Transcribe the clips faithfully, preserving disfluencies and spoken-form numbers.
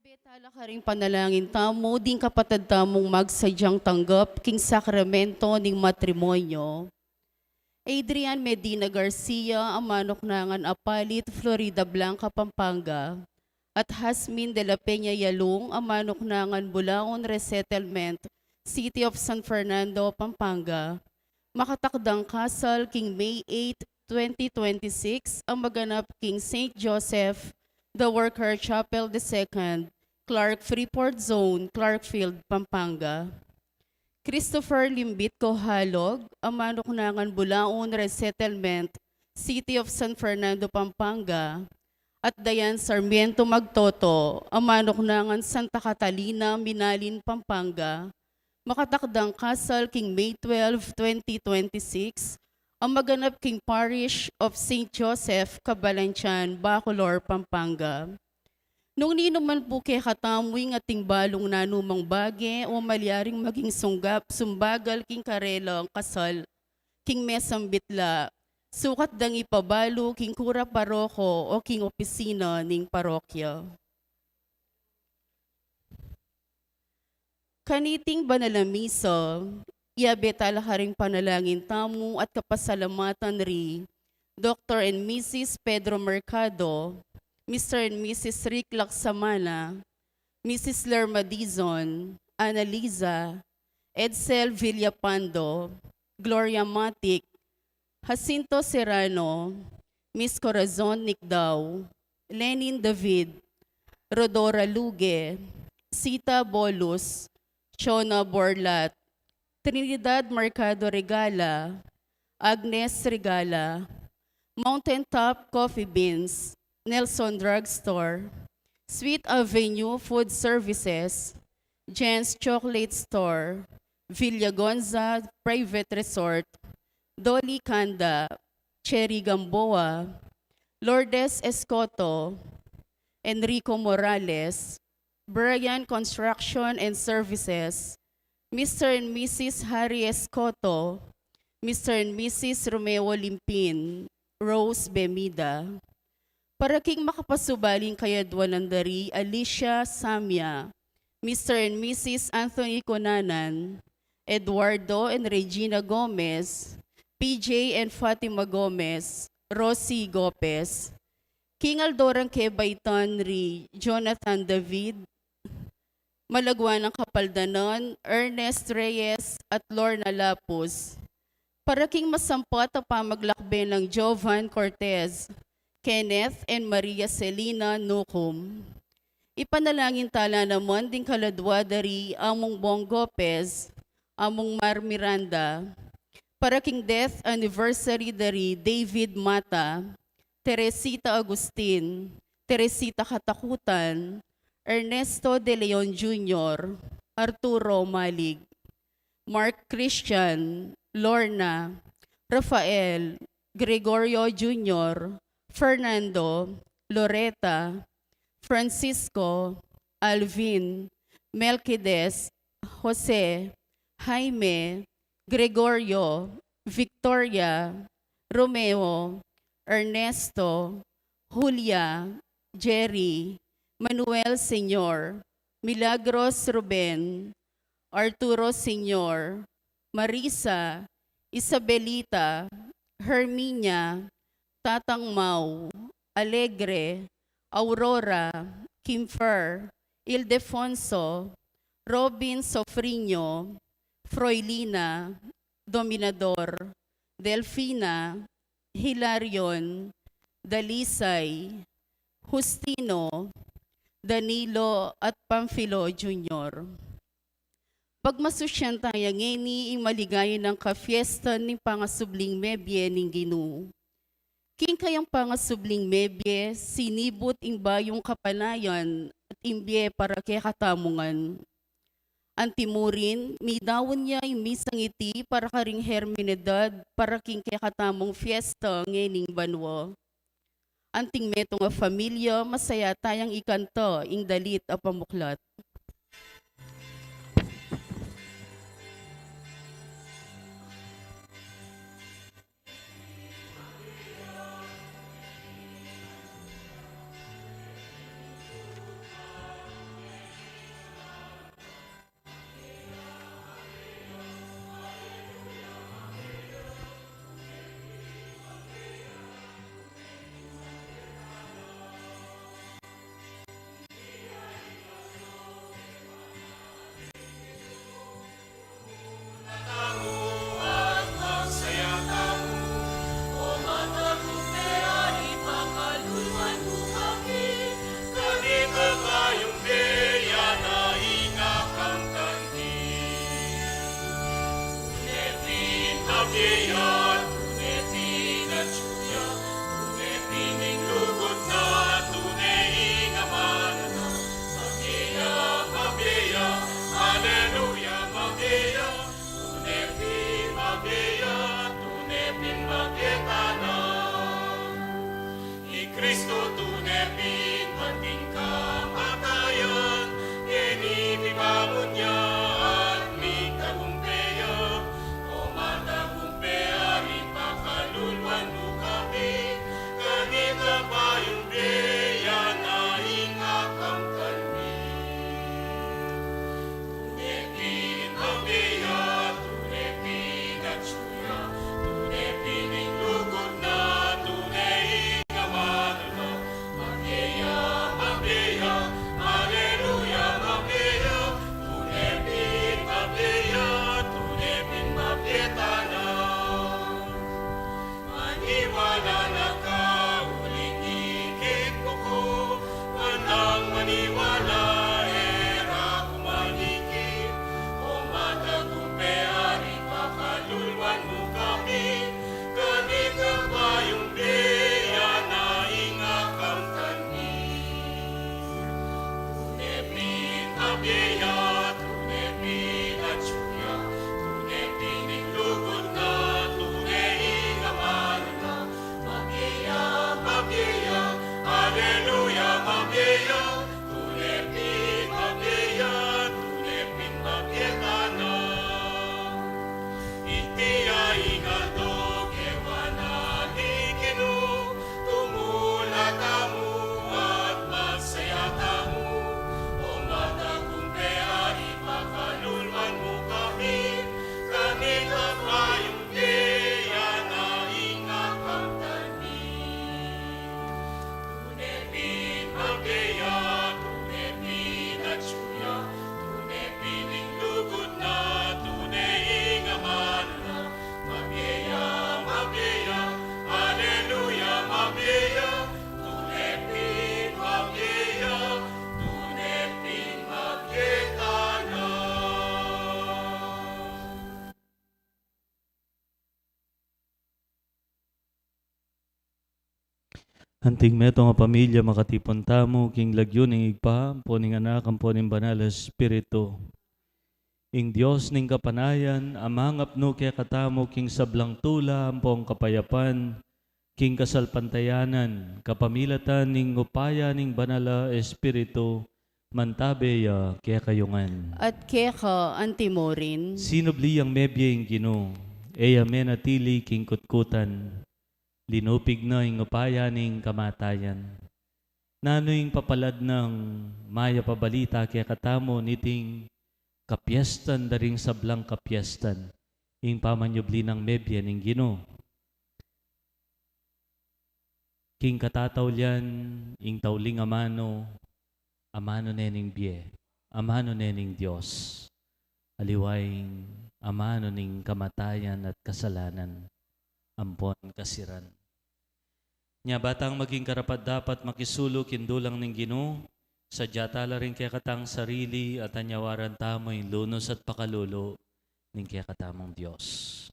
Iyabe tala karing panalangin tamu ding kapatad tamung magsadyang tanggap king sakramento ning matrimonyo. Adrian Medina Garcia, a manuknangan Apalit, Floridablanca, Pampanga, at Jazmine de la Peña Yalung, a manuknangan Bulaon Resettlement, City of San Fernando, Pampanga, makatakdang kasal king May eight, twenty twenty-six, a maganap king Saint Joseph the Worker Chapel the Second, Clark Freeport Zone, Clarkfield, Pampanga. Christopher Limbit Cojalog, a manuknangan Bulaon Resettlement, City of San Fernando, Pampanga, at Diane Sarmiento Magtoto, a manuknangan Santa Catalina, Minalin, Pampanga, makatakdang kasal king May twelve, twenty twenty-six, a maganap king Parish of Saint Joseph, Cabalantian, Bacolor, Pampanga. Nung ninu man pu kekatamu ing ating balung nanumang bage o malyaring maging sunggap, sumbagal king karelang kasal, king mesang bitla, sukat dang ipabalu king kura paroko o king opisina ning parokya. Kaniting banal a misa, iyabe tala karing panalangin tamu at kapasalamatan ri Doktor and Missus Pedro Mercado, Mister and Missus Rick Laksamana, Missus Lerma Dizon, Annalisa, Edsel Villapando, Gloria Matic, Jacinto Serrano, Miss Corazon Nicdao, Lenin David, Rodora Luge, Sita Bolus, Chona Borlat, Trinidad Mercado Regala, Agnes Regala, Mountain Top Coffee Beans, Nelson Drugstore, Sweet Avenue Food Services, Jen's Chocolate Store, Villagonza Private Resort, Dolly Kanda, Cherry Gamboa, Lourdes Escoto, Enrico Morales, Brian Construction and Services, Mister and Missus Harry Escoto, Mister and Missus Romeo Limpin, Rose Bemida. Para king makapasubaling kayadwanan da ri Alicia Samia, Mister and Missus Anthony Cunanan, Eduardo and Regina Gomez, P J and Fatima Gomez, Rosie Gopez. King aldo rang kebaitan ri Jonathan David, Malagwa nang Kapaldanan, Ernest Reyes at Lorna Lapus. Para king masampat a pamaglakbe nang Jovan Cortez, Kenneth and Maria Celina Nucum. Ipanalangin tala naman ding kaladwa da ri Among Bong Gopez, Among Mar Miranda. Para king death anniversary da ri David Mata, Teresita Agustin, Teresita Katakutan, Ernesto de Leon Junior, Arturo Malig, Mark Christian, Lorna, Rafael, Gregorio Junior, Fernando, Loreta, Francisco, Alvin, Melquides, Jose, Jaime, Gregorio, Victoria, Romeo, Ernesto, Julia, Jerry, Manuel Senior, Milagros Ruben, Arturo Senior, Marisa, Isabelita, Herminia, Tatang Mau, Alegre, Aurora, Kimfer, Ildefonso, Robin Sofriño, Froilina, Dominador, Delfina, Hilarion, Dalisay, Justino, Danilo, at Pamfilo Junior. Pagmasusyan taya ngeni ing maligaya nang kafiestan ning pangasubling mebie ning Ginu. King kayang pangasubling mebie, sinibut ing bayung kapanayan at ing bie para kekatamu ngan. Antimurin, midaun ya ing misang iti para karing Herminedad para king kekatamung fiesta ngening banua. Anting metung a familia, masaya tayang ikanta ing dalit a pamuklat. Mabie ya, tune pin atyu ya, tune pin ing lugud na, tune ing amanu na. Mabie ya, mabie ya, aleluya, mabie ya, tune pin mabie ya, tune pin mabie tana. I Kristu tune pin mating kamatayan, ngeni mibangun ya at migtagumpe ya. O matagumpe Ari, pakaluluan mu kami, kanita pa yung bie na ing akamtan mi. Tune pin mabie ya, tune pin atyu ya, tune pin ing lugud na, tune ing amanu na. Mabie ya, mabie ya, aleluya, mabie ya, tune pin mabie ya, tune pin mabie tana. Maniwala na ka uling ikit mu ku, manang maniwala e ra ku manikit. O matagumpe Ari, pakaluluan mu kami, kanita pa yung bie na ing akamtan mi. Tune pin mabie ya, tune pin atyu ya, tune pin ing lugud na, tune ing amanu na. Mabie ya, mabie ya, aleluya, mabie ya, tune pin mabie ya, tune pin mabie tana. Iti ya ing aldo kewan na ning Ginu, tumula tamu at magsaya tamu. O matagumpe Ari, pakaluluan mu kami, kanita pa yung bie na ing akamtan mi. Tune pin mabie ya, tune pin atyu ya, tune pin ing lugud na, tune ing amanu na. Mabie ya, mabie ya, aleluya, mabie ya, tune pin mabie ya, tune pin mabie tana. Anting metung a pamilya, makatipun tamu king lagyu ning Ibpa, ampo ning Anak, ampo ning Banal a Espiritu. Ing Dios ning kapanayan, a mangapnu kekatamu king sablang tula ampong kapayapan, king kasalpantayanan, kapamilatan ning upaya ning Banal a Espiritu, mantabe ya kekayu ngan. At keka antimurin. Sinubli yang mebie ing Ginu, e ya menatili king kutkutan, linupig na ing upaya ning kamatayan. Nanu ing papalad nang mayap a balita kekatamu niting kapiestan da ring sablang kapiestan, ing pamanyubli nang mebie ning Ginu? King katataulian, ing tauling amanu, amanu ne ning bie, amanu ne ning Dios, aliwa ing amanu ning kamatayan at kasalanan ampon kasiran. Nya ba tang maging karapat-dapat makisulu king dulang ning Ginu, sadya ta la ring kekatang sarili at anyawaran tamu ing lunus at pakalulu ning kekatamung Dios.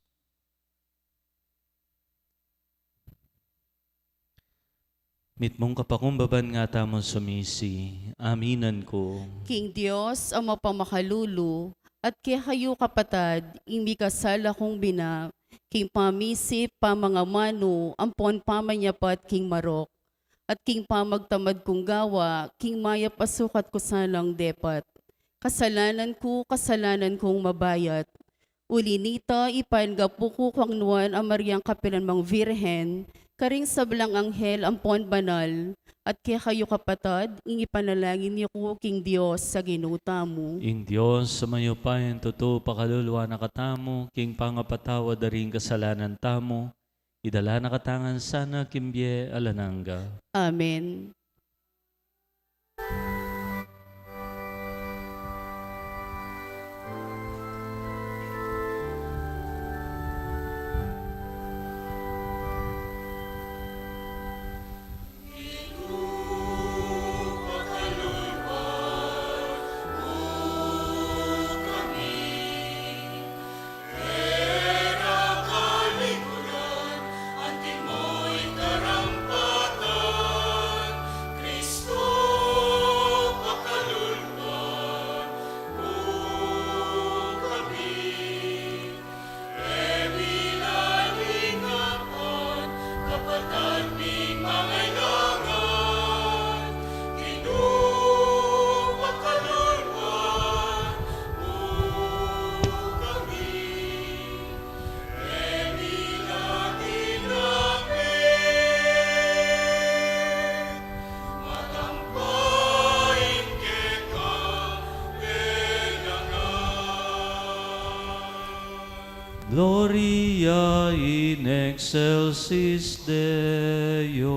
Mitmung kapakumbaban nga tamu sumisi, aminan ku. King Dios a mapamakalulu, at kekayu kapatad, ing mikasala kung bina, king pamisip, pamangamanu, ampon pamanyapat king marok, at king pamagtamad kung gawa, king mayap a sukat ku sanang depat. Kasalanan ku, kasalanan kung mabayat. Uli nita, ipangapu ku kang Nuan a Mariang kapilan mang Virgen, karing sablang anghel ampon banal, at kekayu kapatad, ing ipanalangin yu ku king Dios a Ginu tamu. Ing Dios a mayupayang tutu pakaluluan na katamu, king pangapatawad da ring kasalanan tamu, idala na katamu ngan sana king bie alang angga. Amen. Gloria in excelsis Deo.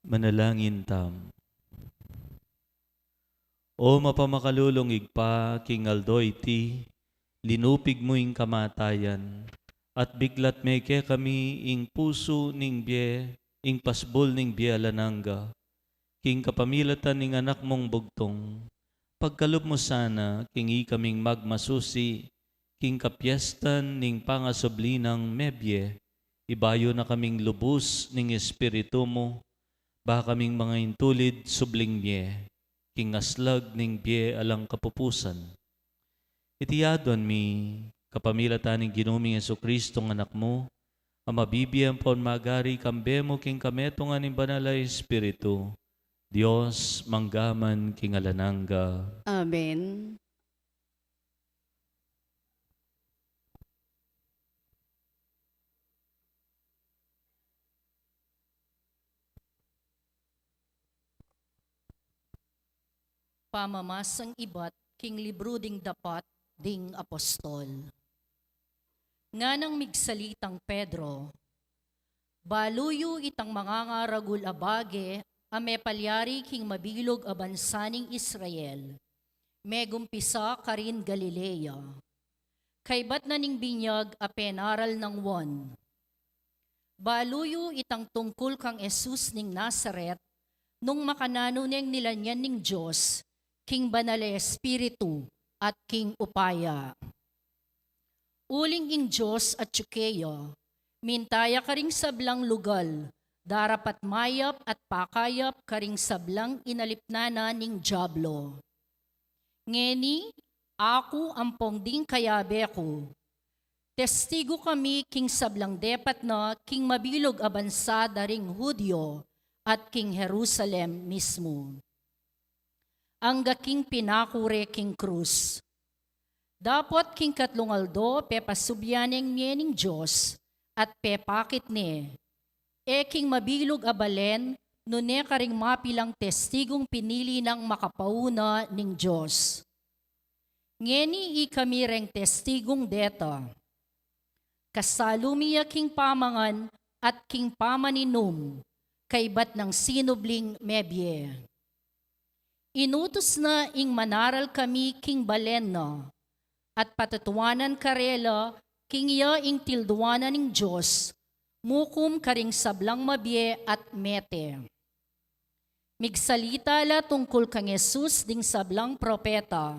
Manalangin tamu. O mapamakalulung Ibpa, king aldo iti, linupig mu ing kamatayan, at biglat me kekami ing pusu ning bie, ing pasbul ning bie alang angga, king kapamilatan ning Anak mung bugtung. Pagkalub mu sana, king ikaming magmasusi, king kapiestan ning pangasubli nang mebie, ibayu na kaming lubus ning Espiritu mu, ba kaming mangaintulid subling mie, king aslag ning bie alang kapupusan. Iti aduan mi, kapamilatan ning Ginu ming Jesucristo, Anak mu, a mabibie ampon magari kambe mu king kametungan ning Banal a Espiritu, Dios, mangga man king alang angga. Amen. Pamamasang ibat king libru ding Dapat ding Apostol. Nganang migsalitang Pedro, balu yu itang mangangaragul a bage a mepalyari king mabilug a bansa ning Israel, megumpisa karin Galilea. Kaybat na ning binyag a penaral nang Juan. Balu yu itang tungkul kang Jesus ning Nazaret, nung makananu neng nilanyan ning Dios king Banal a Espiritu at king upaya. Uling ing Dios atyu keya, minta ya karing sablang lugal, darapat mayap at pakayap karing sablang inalipnan na ning Diablo. Ngeni, aku ampong ding kayabe ku, testigu kami king sablang depat na king mabilug a bansa da ring Judio at king Jerusalem mismu, angga king pinaku re king krus. Dapot king katlung aldo pepasubyan neng mie ning Dios at pepakit ne, e king mabilug a balen, nune karing mapilang testigung pinili nang makapauna ning Dios. Ngeni ikami reng testigung deta. Kasalu mi ya king pamangan at king pamaninum, kaybat nang sinubling mebie. Inutus na ing manaral kami king balen na, at patutuanan karela king iya ing tilduanan ning Dios, mukum karing sablang mabie at mete. Migsalita la tungkul kang Jesus ding sablang propeta.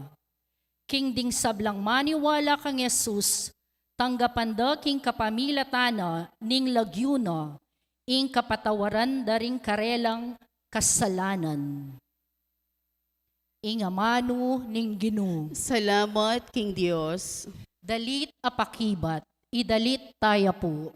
King ding sablang maniwala kang Jesus, tanggapan da king kapamilatan na ning lagyu na ing kapatawaran da ring karelang kasalanan. Ing amanu ning Ginu. Salamat king Dios. Dalit a pakibat, idalit taya pu.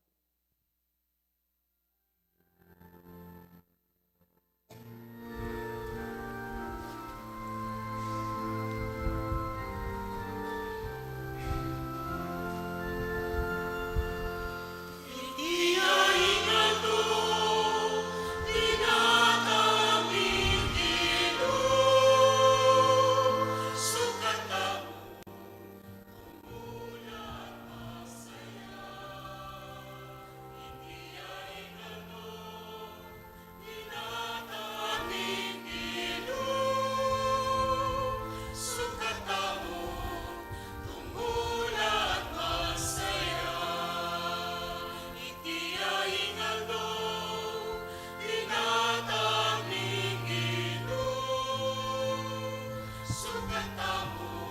Sukat tamu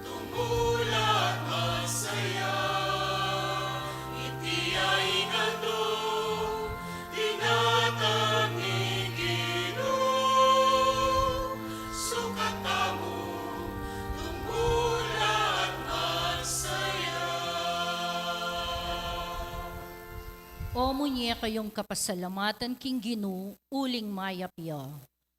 tumula at magsaya, iti ya ing aldo, tinatang ning Ginu. Sukat tamu tumula at magsaya. O munye kayung kapasalamatan king Ginu, uling mayap ya.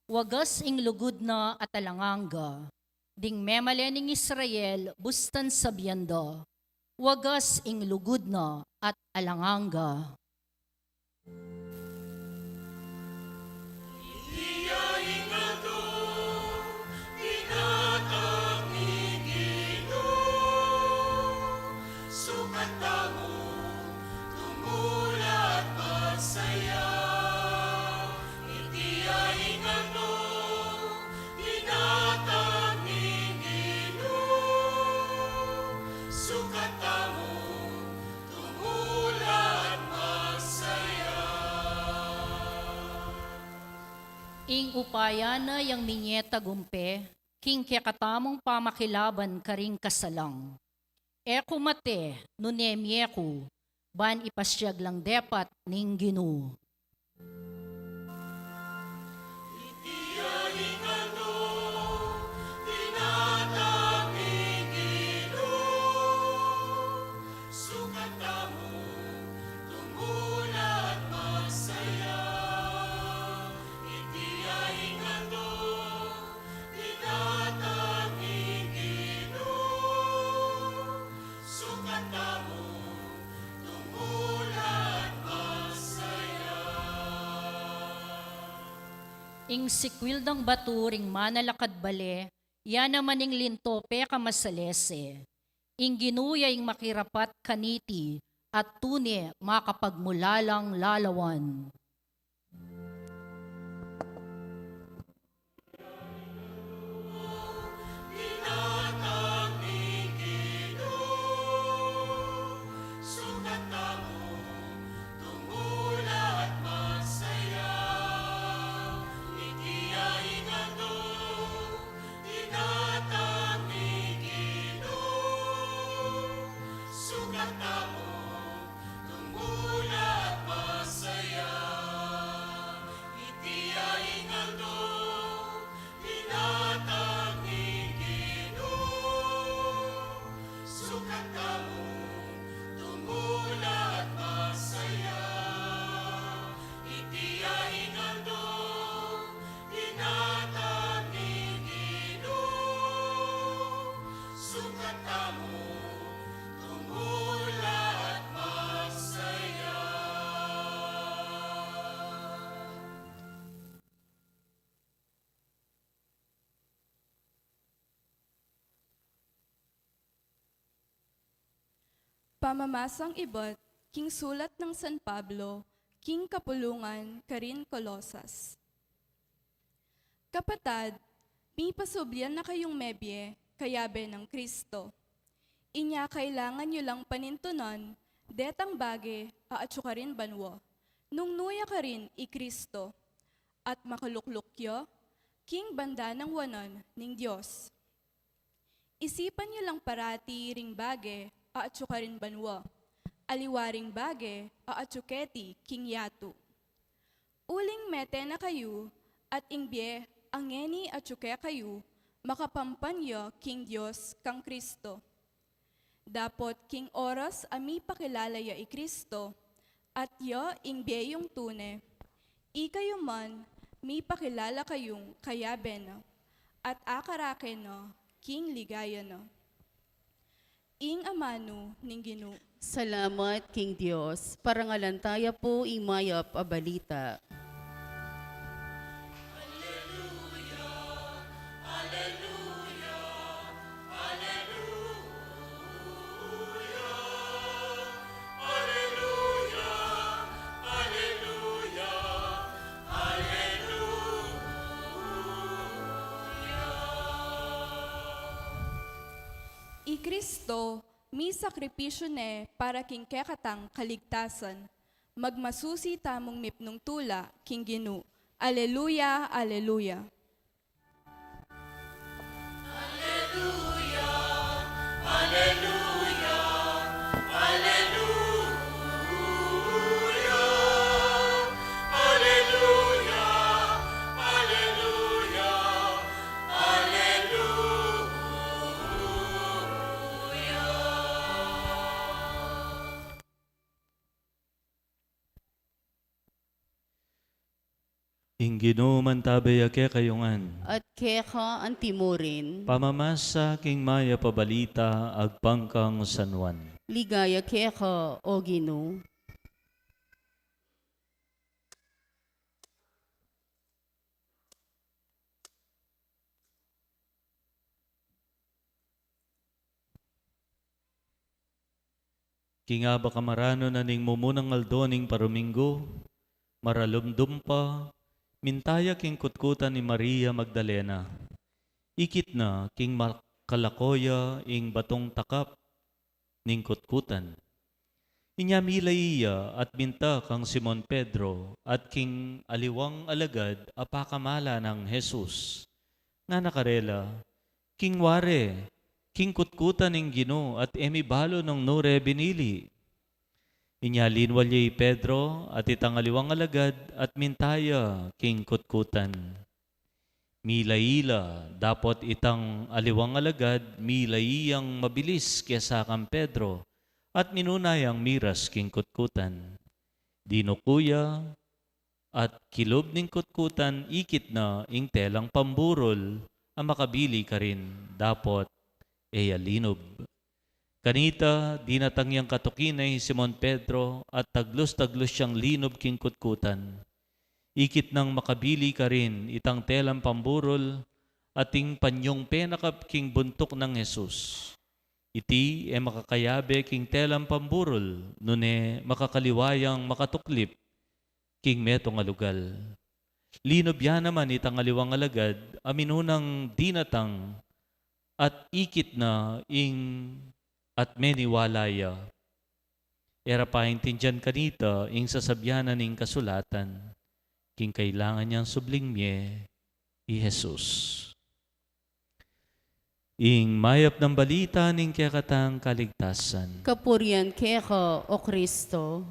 Wagas ing lugud na at alang angga. Ding memalen ning Israel, bustan sabian da, wagas ing lugud na at alang angga. Sukat tamu tumula at magsaya, iti ya ing aldo, tinatang ning Ginu. Sukat tamu tumula at magsaya. Ing upaya na yang minye tagumpe king kekatamung pamakilaban karing kasalang. E ku mate, nune mie ku, ban ipasiag lang depat ning Ginu. Iti ya ing aldo, tinatang ning Ginu. Sukat tamu tumula at magsaya, iti ya ing aldo, tinatang ning Ginu. Sukat tamu tumula at magsaya. Ing sikwil dang batu ring manalakad bale, ya naman ing linto pekamasalese. Ing Ginu ya ing makirapat kaniti, at tune makapagmulalang lalawan. Tinatang ning Ginu, sukat tamu tumula at magsaya. Iti ya ing aldo, tinatang ning Ginu, sukat tamu tumula at magsaya. Iti ya ing aldo, tinatang ning Ginu, sukat tamu tumula at magsaya. Pamamasang ibat king sulat nang San Pablo king kapulungan karin Colosas. Kapatad, mipasublian na kayung mebie kayabe nang Kristo. Inya kailangan yu lang panintunan Detang bage a atyu karin banua, nung nuya karin i Kristo, at makalukluk ya king banda nang wanan ning Dios. Isipan yu lang parati ring bage a atyu karin banua, aliwa ring bage a atyu keti king yatu. Uling mete na kayu, at ing bie a ngeni atyu kekayu, makapampan ya king Dios kang Kristo. Dapot king oras a mipakilala ya i Kristo, at ya ing bie yung tune, ikayu man mipakilala kayung kayabe na, at akaraken na king ligaya na. Ing amanu ning Ginu. Salamat king Dios. Parangalan taya pu ing mayap a balita. I Kristo, misakripisyu ne para king kekatang kaligtasan. Magmasusi tamung mipnung tula king Ginu. Aleluya, aleluya. Ing Ginu mantabe ya kekayu ngan. At keka antimurin. Pamamasa king mayap a balita agpang kang San Juan. Ligaya keka, O Ginu. King abak a maranu na ning mumunang aldo ning paruminggu, maralumdum pa, minta ya king kutkutan i Maria Magdalena. Ikit na king makalako ya ing batung takap ning kutkutan. Inya milai ya at minta kang Simon Pedro at king aliwang alagad a pakamala nang Jesus. Ngana karela, "King ware, king kutkutan ning Ginu at e mi balu nung nu re binili." Inya linwal ya i Pedro at itang aliwang alagad at minta ya king kutkutan. Milai la, dapot itang aliwang alagad milai yang mabilis kesa kang Pedro at minuna yang miras king kutkutan. Dinuku ya, at kilub ning kutkutan ikit na ing telang pamburul a makabili karin, dapot e ya linub. Kanita, dinatang yang katuki na i Simon Pedro at taglus-taglus yang linub king kutkutan. Ikit nang makabili karin itang telang pamburul at ing panyung penakap king buntuk nang Jesus. Iti e makakayabe king telang pamburul, nune makakaliwa yang makatuklip king metung a lugal. Linub ya naman itang aliwang alagad a minunang dinatang at ikit na ing at meniwala ya. E ra paintindian kanita ing sasabian na ning kasulatan, king kailangan yang subling mie i Jesus. Ing mayap nang balita ning kekatang kaligtasan. Kapurian keka, O Kristo.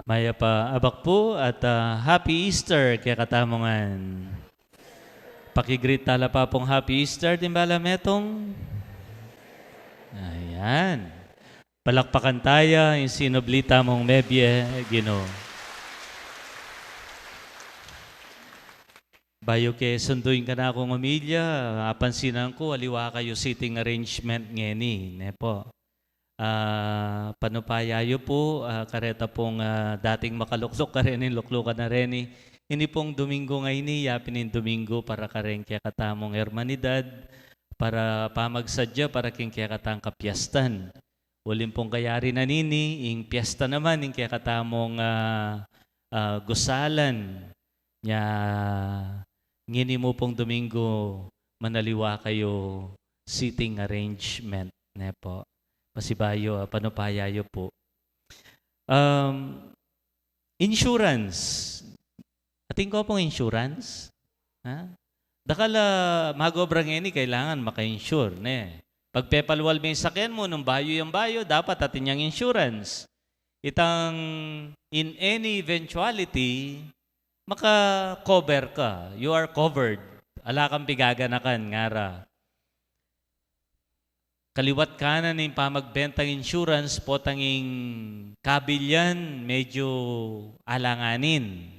Mayap a abak pu at, ah, Happy Easter kekatamu ngan. Paki-greet tala pa pung Happy Easter, ding bala metung. Ayan. Palakpakan taya ing sinubli tamung mebie, Ginu. Bayu ke sunduin kanakung omilya, apansinan ku, aliwa kayu seating arrangement ngeni, ne pu. Ah, panupaya yu pu, ah, kareta pung, ah, dating makalukluk karening luklukan a reni. Ini pung Domingo ngeni, yapin ing Domingo para kareng kekatamung ermanidad, para pamagsadya para king kekatang kapiestan. Uling pung kayari na nini, ing piesta naman ing kekatamung, ah, ah, gusalan. Nya, Ngeni mu pung Domingo, manaliwa kayu seating arrangement, ne po. Pasibayu, ah, panupaya yu pu. Um, insurance. Atin ko pung insurance? Ha? Dakal a mag-obra ngeni, kailangan maka-insure, ne? Pagpepalwal me ing sakyan mu, nung bayu yang bayu, dapat atin yang insurance. Itang in any eventuality, maka-cover ka. You are covered. Ala kang pigaganakan, ngara. Kaliwat kanan ing pamagbentang insurance, potang ing kabilyan, medyu alanganin.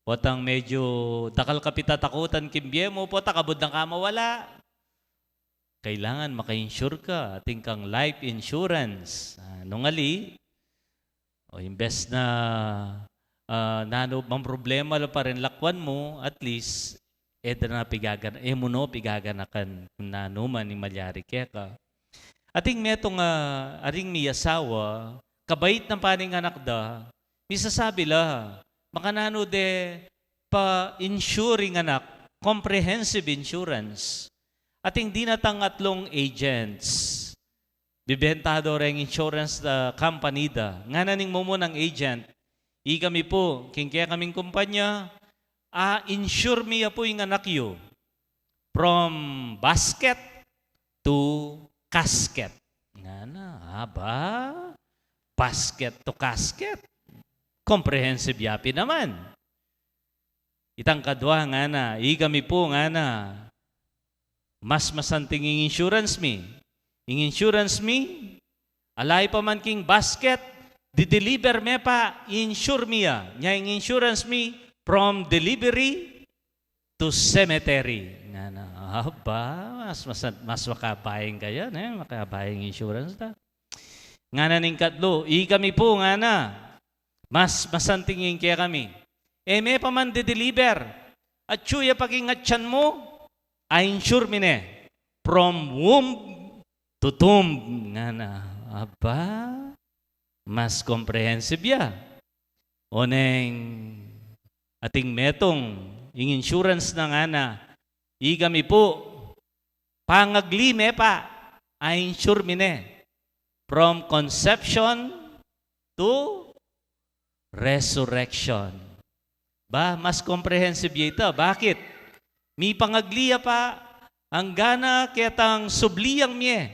Potang medyu dakal ka pitatakutan king bie mu, pota kabud nang ka mawala. Kailangan maka-insure ka, atin kang life insurance. Ah, nung ali, o imbes na, ah, nanu mang problema la pa rin lakwan mu, at least, e da na pigagan-, e mu no pigaganakan kung nanu man ing malyari keka. Atin metung, ah, aring miyasawa, kabait na pa ning anak da, misasabi la, makananu de pa-insure ing anak, comprehensive insurance. Atin dinatang atlung agents. Bibenta do reng insurance, ah, company da. Ngana ning mumunang agent, ikami pu, king kekaming kumpanya, a-insure mi ya pu ing anak yu. From basket to casket. Ngana, aba, basket to casket. Comprehensive ya pin naman. Itang kadwa ngana, ikami pu ngana, mas masanting ing insurance mi. Ing insurance mi, ala ya pa man king basket, di-deliver me pa, insure mi ya. Nya ing insurance mi, from delivery to cemetery. Ngana, aba, mas, mas, mas makabaying kaya, ne? Makabaying insurance da. Ngana ning katlu, ikami pu ngana, mas masanting ing kekami. E me pa man di-deliver, atyu ya pa king atian mu, a-insure mi ne. From womb to tomb. Ngana, aba, mas comprehensive ya. Oneng atin metung, ing insurance na ngana, ikami pu, pangagli me pa, a-insure mi ne. From conception to resurrection. Ba, mas comprehensive ya ita. Bakit? Mipangagli ya pa, angga na ketang subli yang mie.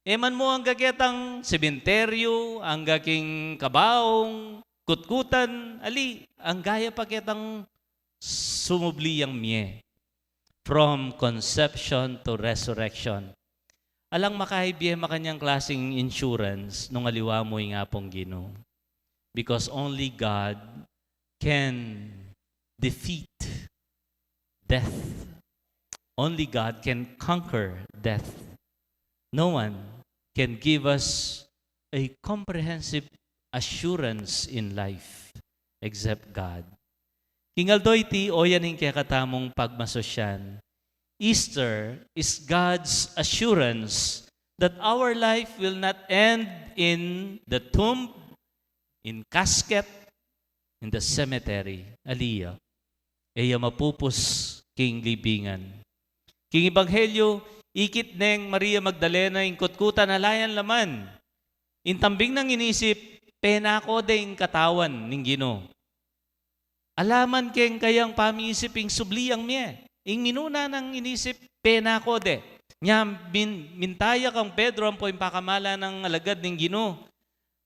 E man mu angga ketang sementeryo, angga king kabaung, kutkutan, ali, angga ya pa ketang sumubli yang mie. From conception to resurrection. Alang makaibie makanyang klaseng insurance nung aliwa mu ing Apung Ginu. Because only God can defeat death. Only God can conquer death. No one can give us a comprehensive assurance in life except God. King aldo iti, oyan ing kekatamung pagmasusyan. Easter is God's assurance that our life will not end in the tomb, in casket, in the cemetery. Ali ya, e ya mapupus king libingan. King Ebanghelyo, ikit neng Maria Magdalena ing kutkutan, ala yang laman. Ing tambing nang inisip, penako de ing katawan ning Ginu. Ala man keng kayang pamisip ing subli yang mie. Ing minuna nang inisip, penako de. Nya min-, minta ya kang Pedro ampo ing pakamalan nang alagad ning Ginu.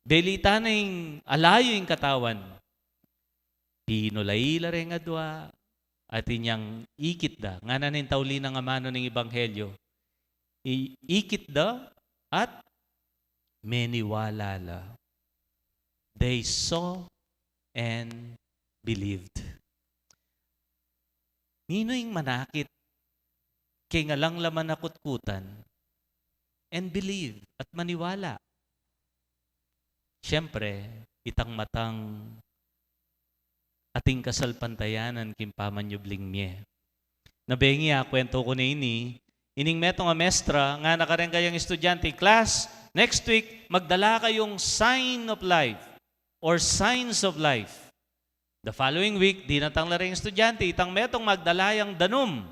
Belita na ing ala yu ing katawan. Pinula-ila reng adua, atin yang ikit da. Ngana ning tauli nang amanu ning Ebanghelyo, i-, ikit da at meniwala la. They saw and believed. Ninu ing manakit keng alang laman a kutkutan and believe at maniwala? Siyempre, itang matang atin kasalpantayanan king pamanyubling mie. Na bengi, akwentu ku ne ini, ining metung a mestra, ngana kareng kayang estudyante, "Class, next week, magdala kayung sign of life or signs of life." The following week, dinatang la ring estudyante, itang metung magdala yang danum.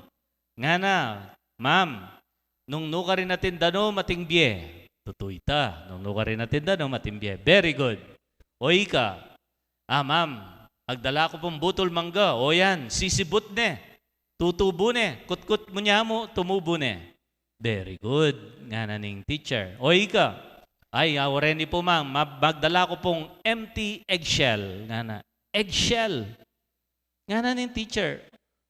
Ngana, "Ma'am, nung nukarin atin danum ating bie." Tutu ita, "Nung nukarin atin danum ating bie." Very good. O ika, "Ah, ma'am, magdala ku pung butul mangga." O yan, sisibut ne. Tutubu ne, kutkut mu nya mu, tumubu ne. "Very good," ngana ning teacher. "O ika?" "Ay, ah, already pu, ma'am, ma-, magdala ku pung empty eggshell." Ngana, "Eggshell?" Ngana ning teacher,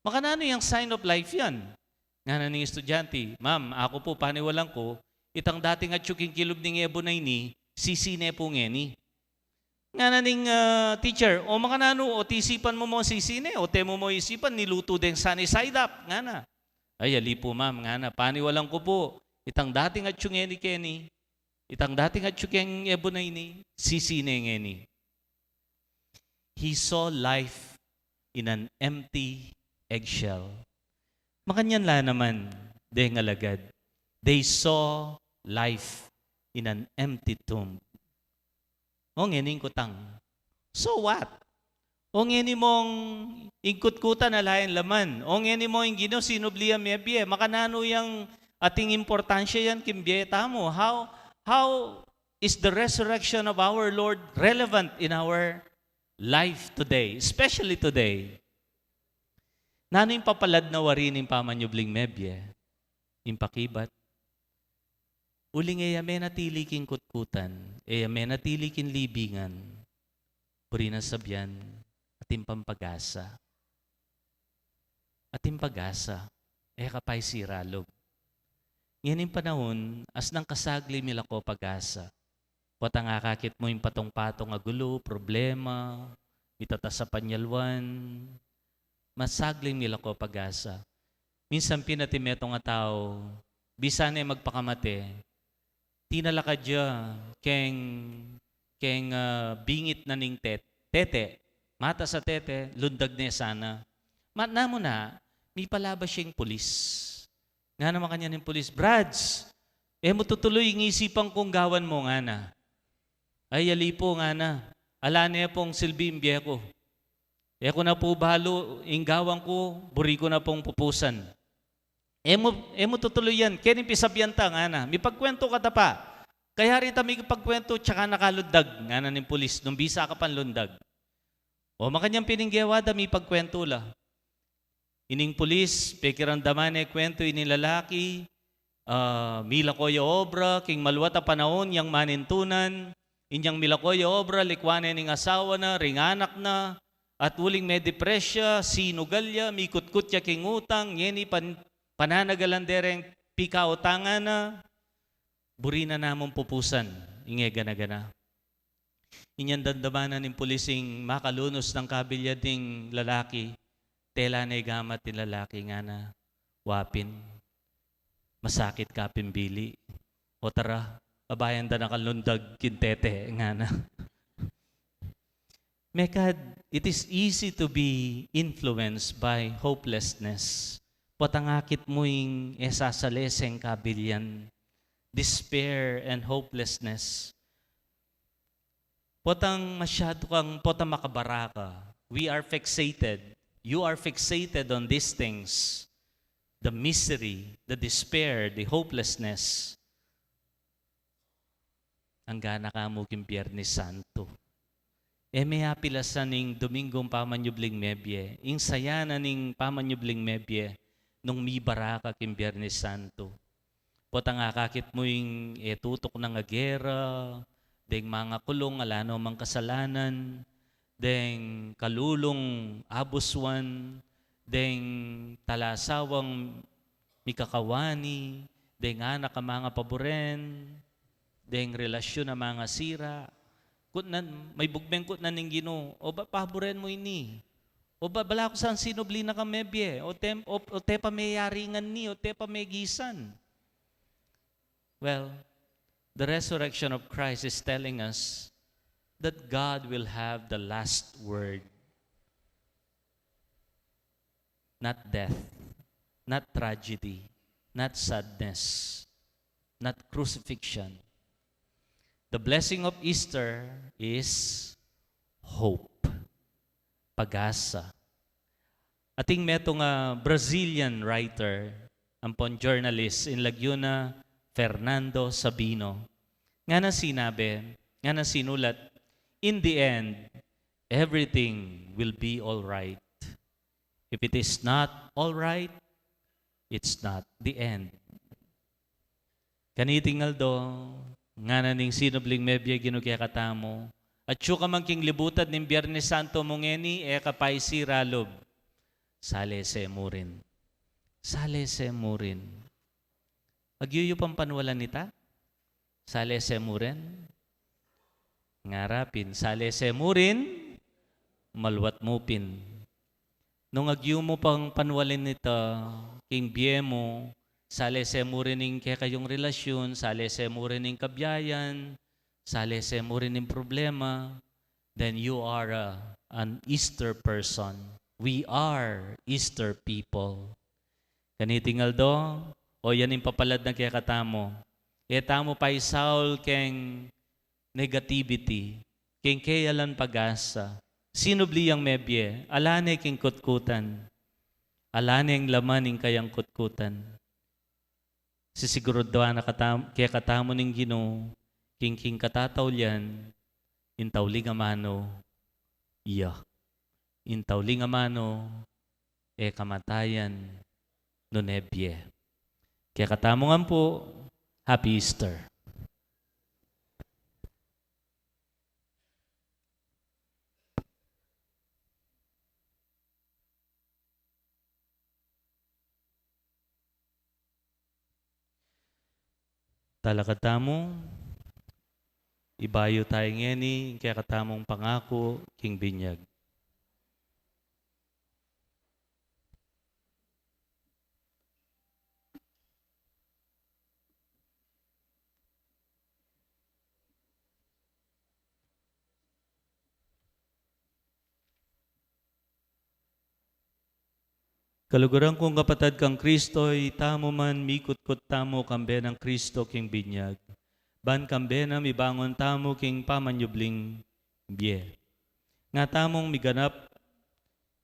"Makananu yang sign of life yan?" Ngana ning estudyante, "Ma'am, aku pu, paniwalan ku, itang dating atyu king kilub ning ebon a ini, sisi ne pu ngeni." Ngana ning, ah, teacher, "O makananu, o tisipan mu mo sisi ne, o te mu mo isipan, nilutu deng sunny side up?" Ngana. "Ay, ali pu, ma'am," ngana, "paniwalan ku pu, itang dating atyu ngeni keni, itang dating atyu keng ebon a ini, sisi ne ngeni." He saw life in an empty eggshell. Makanyan la naman deng alagad. They saw life in an empty tomb. O ngeni ing kutang, so what? O ngeni mong ingkutkutan ala yang laman. O ngeni mo ing Ginu sinubli yang mebie. Makananu yang ating importansya yan king bie tamu? How, how is the resurrection of our Lord relevant in our life today, especially today? Nanu ing papalad na wari ning pamanyubling mebie? Ing pakibat. Uling e ya menatili king kutkutan, e ya menatili king libingan, buri nang sabian, atin pang pag-asa. Atin pag-asa, e ka pa isiralub. Ngening panaun, asnang kasagli milako pag-asa. Potang akakit mu ing patong-patong a gulu, problema, mitatas a panyalwan, masagli milako pag-asa. Minsan pin atin metung a tau, bisa ne magpakamate, tinalakad ya keng, keng, ah, bingit na ning tet-, tete. Matas a tete, lundag ne sana. Matna mu na, mipalabas ya ing pulis. Ngana makanyan ing pulis, "Brads, e mu tutuloy ing isipan kung gawan mu?" ngana. "Ay, ali pu," ngana. "Ala ne pung silbi ing bie ku. E ku na pu balu ing gawan ku, buri ku na pung pupusan." "E mu, e mu tutuloy yan. Keni ing pisabian ta?" ngana. "Mipagkwentu kata pa." Kayari ta mikipagkwentu, tsaka na ka lundag, ngana ning pulis, nung bisa ka pang lundag. O makanyan pin ing gewa da, mipagkwentu la. Ining pulis, pekiramdaman ne kwentu ining lalaki, ah, milako ya obra king maluat a panaun yang manintunan, inyang milako ya obra, likwan ne ning asawa na, ring anak na, at uling medepress ya, sinugal ya, mikutkut ya king utang, ngeni pan-, pananagalan de reng pikautangan na, buri na namung pupusan ing e gana-gana. Inyang damdaman na ning pulis ing makalunus nang kabilyan ning lalaki, tela ne gamat ing lalaki, ngana, "Wa pin, masakit ka pin bili. O tara, abayan da na kang lundag king tete," ngana. Mekad, it is easy to be influenced by hopelessness. Potang akit mu ing e sasalese ing kabilyan, despair and hopelessness. Potang masyadu kang, potang makabaraka. We are fixated. You are fixated on these things. The misery, the despair, the hopelessness. Anggana ka mu king Biernes Santo. E me apilasan ing Domingong pamanyubling mebie, ing saya na ning pamanyubling mebie, nung mibaraka king Biernes Santo. Potang akakit mu ing e tutuknang a gera, deng mangakulung ala no mang kasalanan, deng kalulung abuswan, deng talasawang mikakawani, deng anak a mangapaburen, deng relasyun a mangasira. Kutnan, maibugmeng kutnan ning Ginu, "O ba paburen mu ini? O ba bala ku sang sinubli na kang mebie? O te, o, o te pa meyari ngan ini, o te pa megisan?" Well, the resurrection of Christ is telling us that God will have the last word. Not death, not tragedy, not sadness, not crucifixion. The blessing of Easter is hope. pag-asa. Atin metung a Brazilian writer ampon journalist, ing lagyu na Fernando Sabino. Ngana sinabi, ngana sinulat, "In the end, everything will be all right. If it is not all right, it's not the end." Kaniting aldo, ngana ning sinubling mebie Ginu kekatamu, atyu ka man king libutan ning Biernes Santo mu ngeni, e ka pa isira lub. Salese mu rin. Salese mu rin. Agyu yu pang panwalan ita? Salese mu rin? Ngara pin, salese mu rin, maluat mu pin. Nung agyu mu pang panwalan ita king bie mu, salese mu rin ing kekayung relasyun, salese mu rin ing kabiayan, salese mu rin ing problema, then you are a, an Easter person. We are Easter people. Kaniting aldo, o yan ing papalad na kekatamu. E tamu paisaul keng negativity, keng kealan pag-asa. Sinubli yang mebie, ala ne king kutkutan. Ala neng laman ing kayang kutkutan. Sisiguraduan na katam-, kekatamu ning Ginu, king, king katataulian, ing tauling amanu, iya. Ing tauling amanu, e kamatayan, nune bie. Kekatamu ngan pu, Happy Easter. Talakad tamu, ibayu tamu ngeni ing kekatamung pangaku king binyag. Kaluguran kung kapatad kang Kristo, itamu man mikutkut tamu kambe nang Kristo king binyag, ban kambe na mibangun tamu king pamanyubling bie. Nga tamung miganap,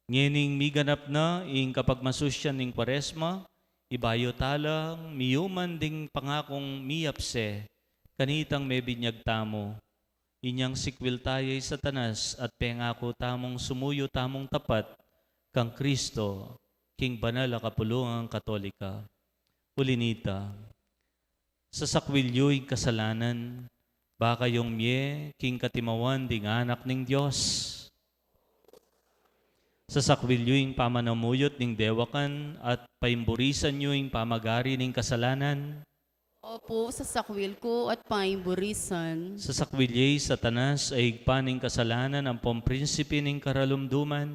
ngening miganap na ing kapagmasusyan ning Kuaresma, ibayu talang miyuman ding pangakung miyapse kanitang mebinyag tamu. Inyang sikwil taya i Satanas at pengaku tamung sumuyu tamung tapat kang Kristo king banal a kapulungang Katolika. Uli nita, sasakwil yu ing kasalanan, ba kayung mie king katimawan ding anak ning Dios. Sasakwil yu ing pamanamuyut ning dewakan at paimburisan yu ing pamagari ning kasalanan. Opu, sasakwil ku at paimburisan. Sasakwil ye i Satanas a ibpa ning kasalanan ampong prinsipe ning karalumduman.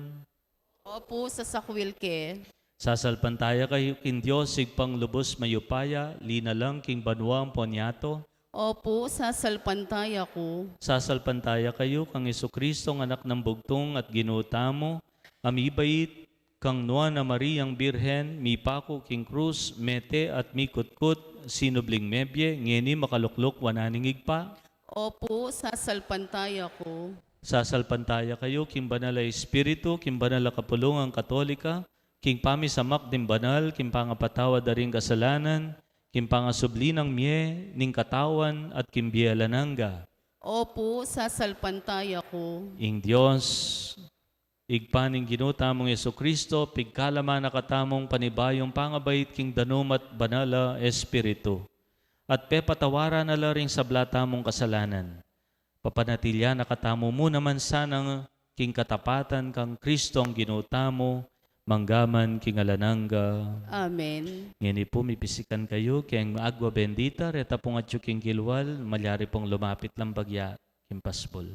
Opu, sasakwil ke. Sasalpantaya kayu king Dios, Ibpang lubus mayupaya, linalang king banua ampong yatu. Opu, sasalpantaya ku. Sasalpantaya kayu kang Jesucristo, anak nang bugtung at Ginu tamu, a mibait kang Nuan a Mariang Birhen, mipaku king krus, mete at mikutkut, sinubling mebie, ngeni makalukluk wanan ning Ibpa. Opu, sasalpantaya ku. Sasalpantaya kayu king Banal a Espiritu, king banal a kapulungan Katolika, king pamisamak ding banal, king pangapatawad da ring kasalanan, king pangasubli nang mie ning katawan, at king bie alang angga. Opu, sasalpantaya ku. Ing Dios, Ibpa ning Ginu tamung Jesucristo, pigkalaman na katamung panibayung pangabait king danum at Banal a Espiritu, at pepatawaran na la ring sabla tamung kasalanan. Papanatilian na katamu mu naman sana king katapatan kang Kristong Ginu tamu, mangga man king alang angga. Amen. Ngeni pu, mipisikan kayu keng agua bendita, reta pung atyu king kilwal, malyari pung lumapit lang bagya king pasbul.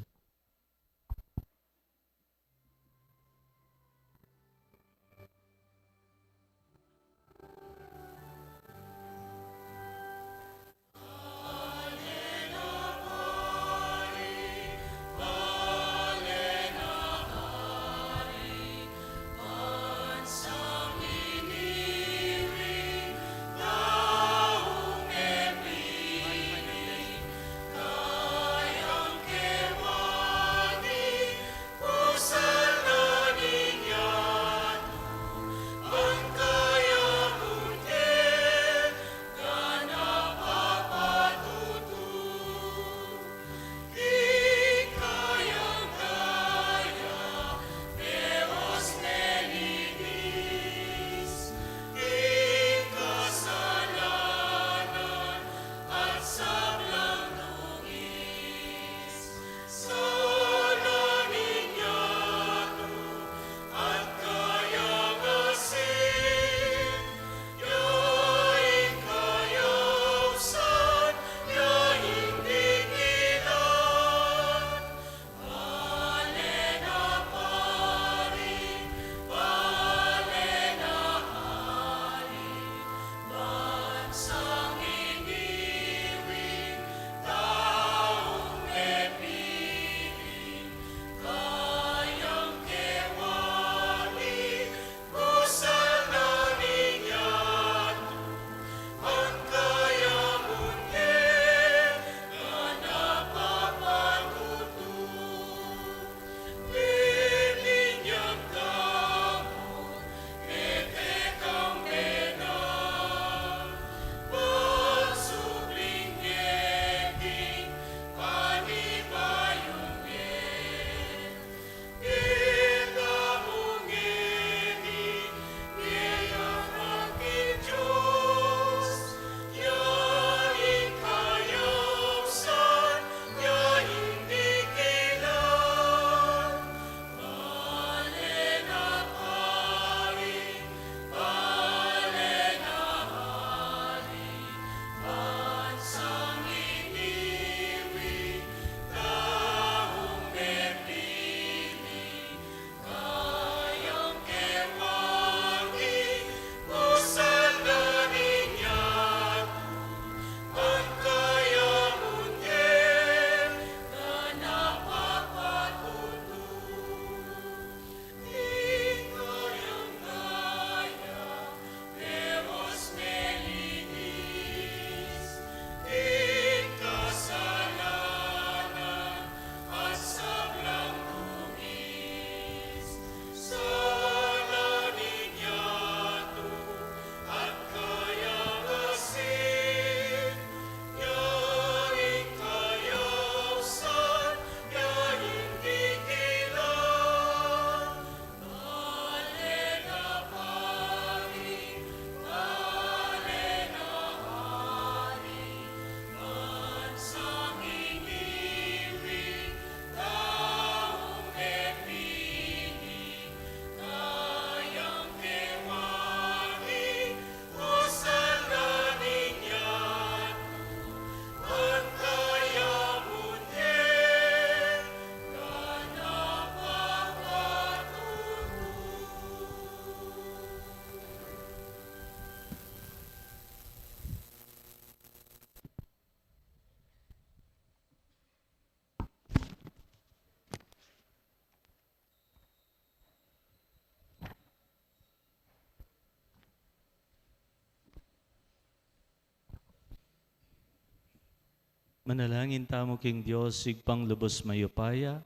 Manalangin tamu king Dios, Ibpang lubos mayupaya,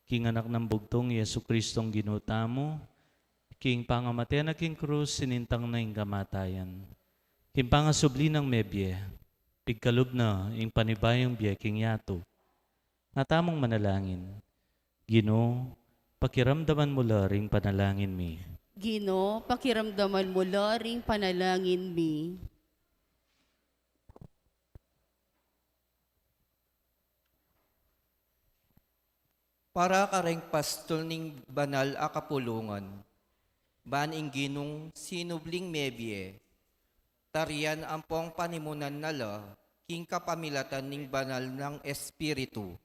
king Anak nang bugtung, Jesu-Cristong Ginu tamu, king pangamate na king krus, sinintang na ing kamatayan. King pangasubli nang mebie, pigkalub na ing panibayung bie king yatu. Nga tamung manalangin. Ginu, pakiramdaman mu la ring panalangin mi. Ginu, pakiramdaman mu la ring panalangin mi. Para kareng pastul ning banal a kapulungan, ban ing Ginung sinubling mebie, tarian ampong panimunan na la king kapamilatan ning banal nang Espiritu.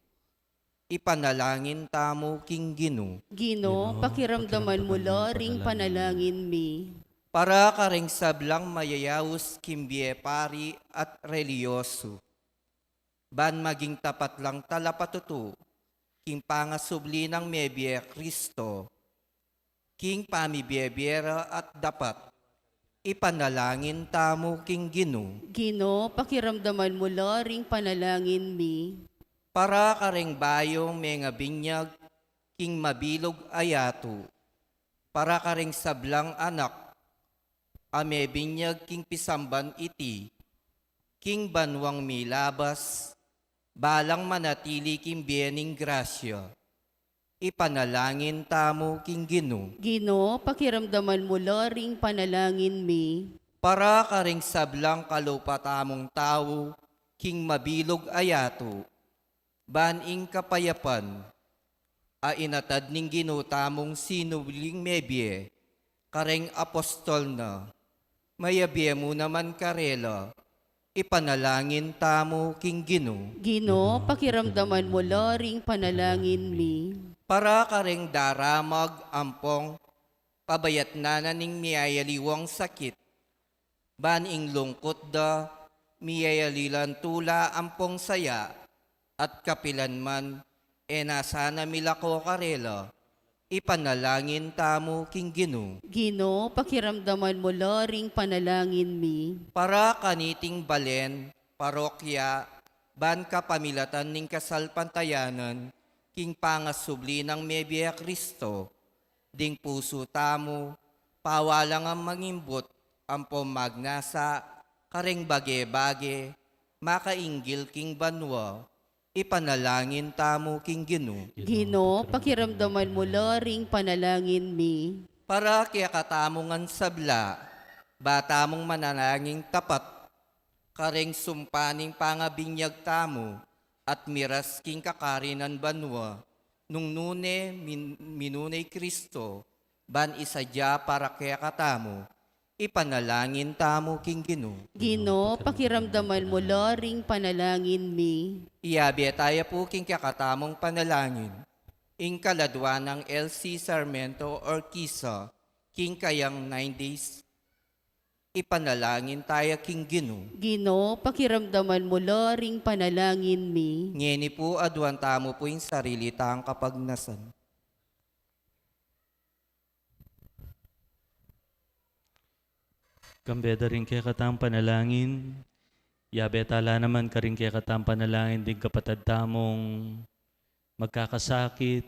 Ipanalangin tamu king Ginu. Ginu, pakiramdaman mu la ring panalangin mi. Para kareng sablang mayayaus king bie pari at reliyosu, ban maging tapat lang talapatutu king pangasubli nang mebie Kristo, king pamibie-bie ra at dapat, ipanalangin tamu king Ginu. Ginu, pakiramdaman mu la ring panalangin mi. Para kareng bayung mengabinyag king mabilug a yatu, para kareng sablang anak a mebinyag king pisamban iti, king banuang milabas, balang manatili king bie ning grasya, ipanalangin tamu king Ginu. Ginu, pakiramdaman mu la ring panalangin mi. Para kareng sablang kalupa tamung tau king mabilug a yatu, ban ing kapayapan a inatad ning Ginu tamung sinubling mebie kareng apostol na, mayabie mu naman karela, ipanalangin tamu king Ginu. Ginu, pakiramdaman mu la ring panalangin mi. Para kareng daramag ampong pabayatnan na ning miyayaliwang sakit, ban ing lungkut da miyayali lang tula ampong saya, at kapilan man e na sana milako karela, ipanalangin tamu king Ginu. Ginu, pakiramdaman mu la ring panalangin mi. Para kaniting balen, parokya, ban kapamilatan ning kasalpantayanan king pangasubli nang mebie Kristo, ding pusu tamu, pawalang a mangimbut ampong magnasa kareng bage-bage makainggil king banua, ipanalangin tamu king Ginu. Ginu, pakiramdaman mu la ring panalangin mi. Para kekatamu ngan sabla, ba tamung manalangin tapat kareng sumpa ning pangabinyag tamu at miras king kakarinan banua, nung nune min-, minuna i Kristo, ban isadya para kekatamu, ipanalangin tamu king Ginu. Ginu, pakiramdaman mu la ring panalangin mi. Iyabe taya pu king kekatamung panalangin ing kaladua nang Elsie Sarmiento Orquiza king kayang nine days. Ipanalangin taya king Ginu. Ginu, pakiramdaman mu la ring panalangin mi. Ngeni pu, aduan tamu pu ing sarili tang kapagnasan. Kambe da ring kekatang panalangin, yabe ta la naman karing kekatang panalangin ding kapatad tamung magkakasakit,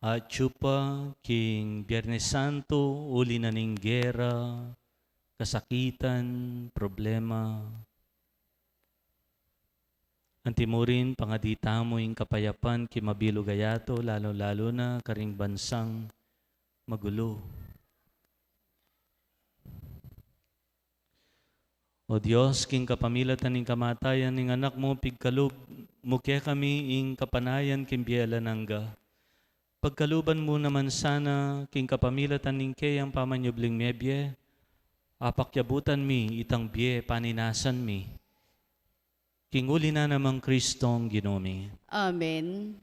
atyu pa king Biernes Santo, uli na ning gera, kasakitan, problema. Antimurin, pangadi tamu ing kapayapan king mabilug a yatu, lalu-lalu na karing bansang magulu. O Dios, king kapamilatan ning kamatayan ning Anak mu, pigkalub mu kekami ing kapanayan king bie alang angga. Pagkaluban mu naman sana, king kapamilatan ning keyang pamanyubling mebie, apakyabutan mi itang bie paninasan mi. King uli na namang Kristong Ginu mi. Amen.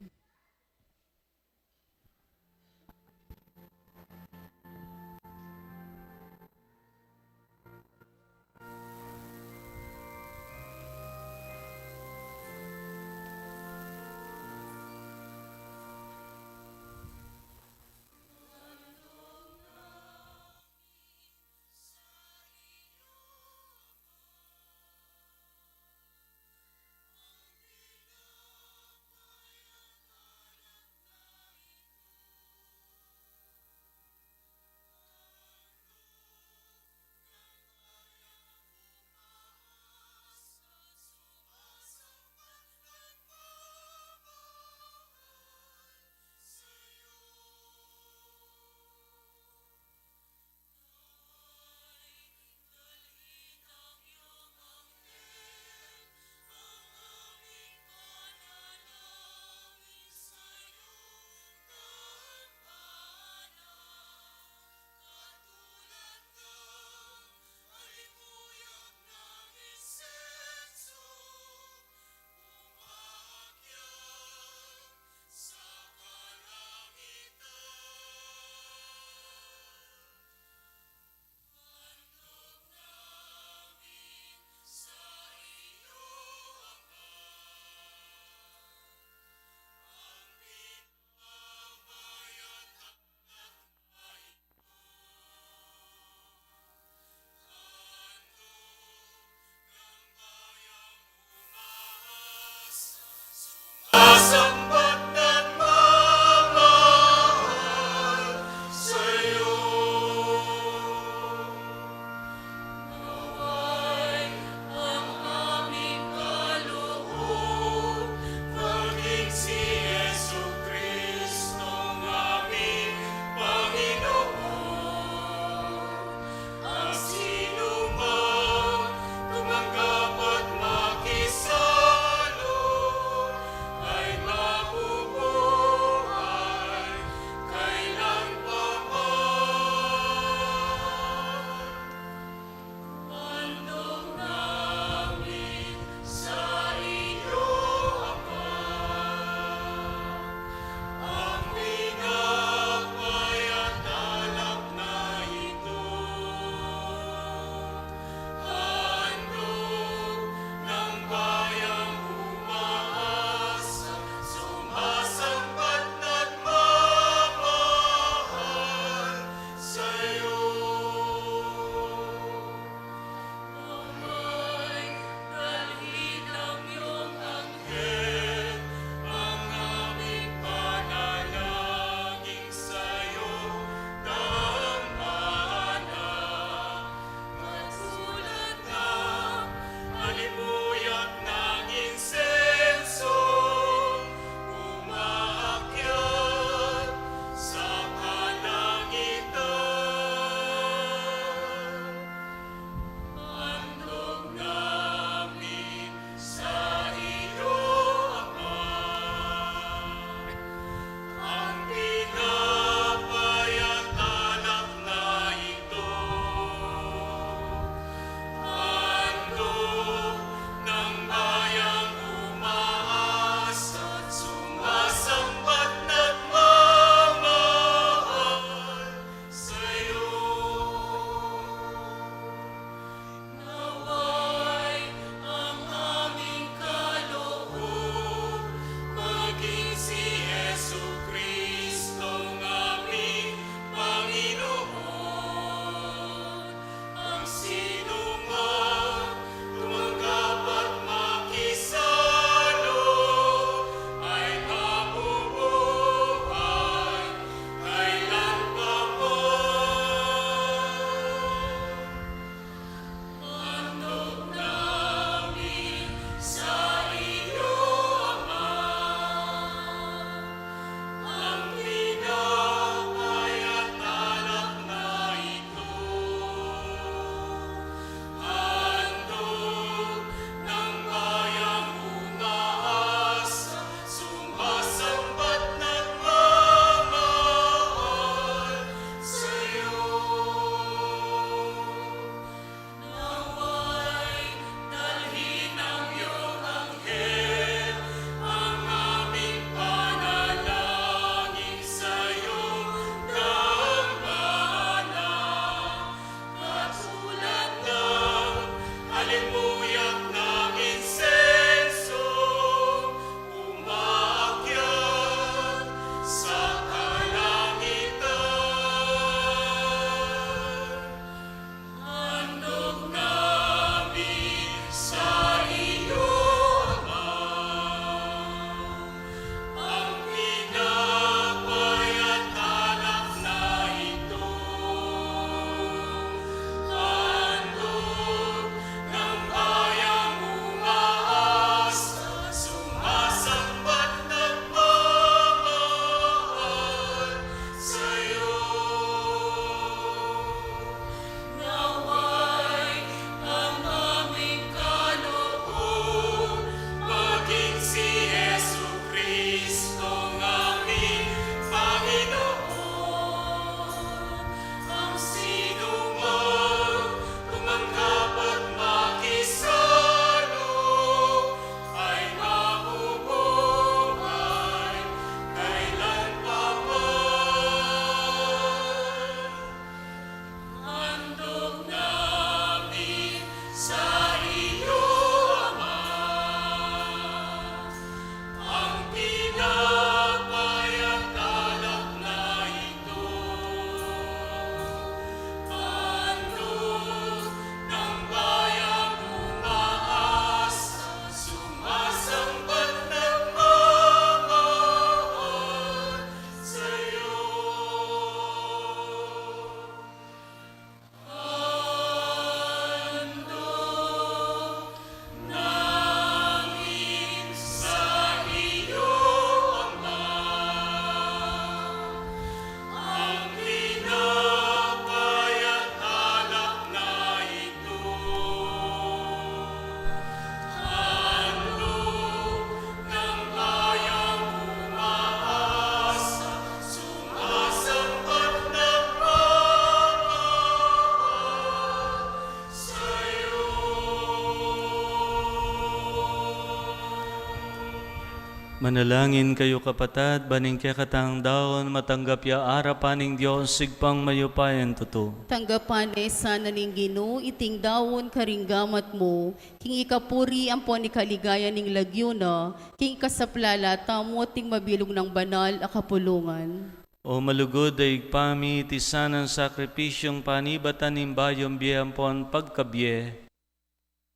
Manalangin kayu, kapatad, ban ing kekatang daun matanggap ya arapan ning Dios Ibpang mayupayang tutu. Tanggapan ne sana ning Ginu iting daun karing gamat mu, king ikapuri ampon ikaligaya ning lagyu na, king ikasaplala tamu at ning mabilug nang banal a kapulungan. O malugud a Ibpa mi, iti sanang sakripisyung panibatan ning bayung bie ampon pagkabie,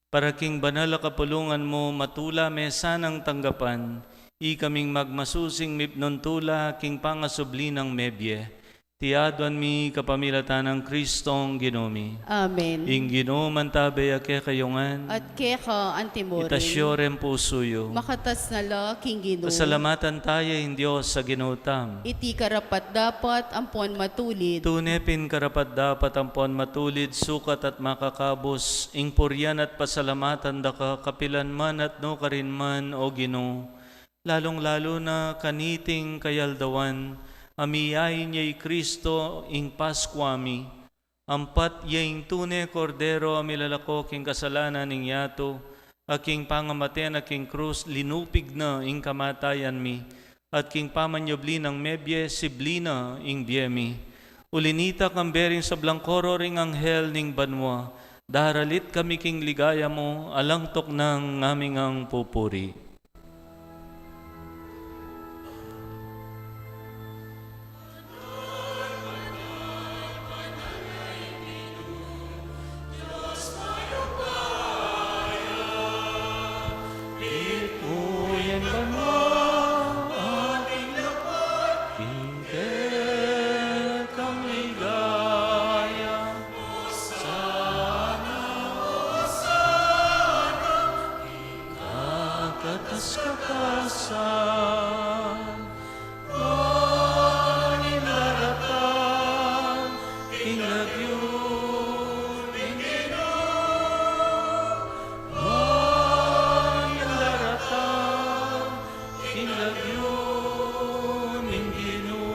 para king banal a kapulungan mu, matula me sanang tanggapan, ikaming magmasusing mipnuntula king pangasubli nang mebie. Iti aduan mi kapamilatan nang Kristong Ginu mi. Amen. Ing Ginu mantabe ya kekayu ngan. At keka antimurin. Itas yu reng pusu yu. Makatas na la king Ginu. Pasalamatan taya ing Dios a Ginu tamu. Iti karapat-dapat ampon matulid. Tune pin karapat-dapat ampon matulid, sukat at makakabus, ing purian at pasalamatan da ka kapilan man at nukarin man, O Ginu, lalung-lalu na kaniting kayaldawan, a miyain ya i Kristo ing Paskua mi, ampat ya ing tune Kordero a milalako king kasalanan ning yatu, a king pangamate na king krus linupig na ing kamatayan mi, at king pamanyubli nang mebie sibli na ing bie mi. Uli nita, kambe ring sablang koro ring anghel ning banua, daralit kami king ligaya mu, alang tuknang ngaming pupuri. Sana, sana, king kakatas-katasan, mangidaratang king lagyu ning Ginu, mangidaratang king lagyu ning Ginu.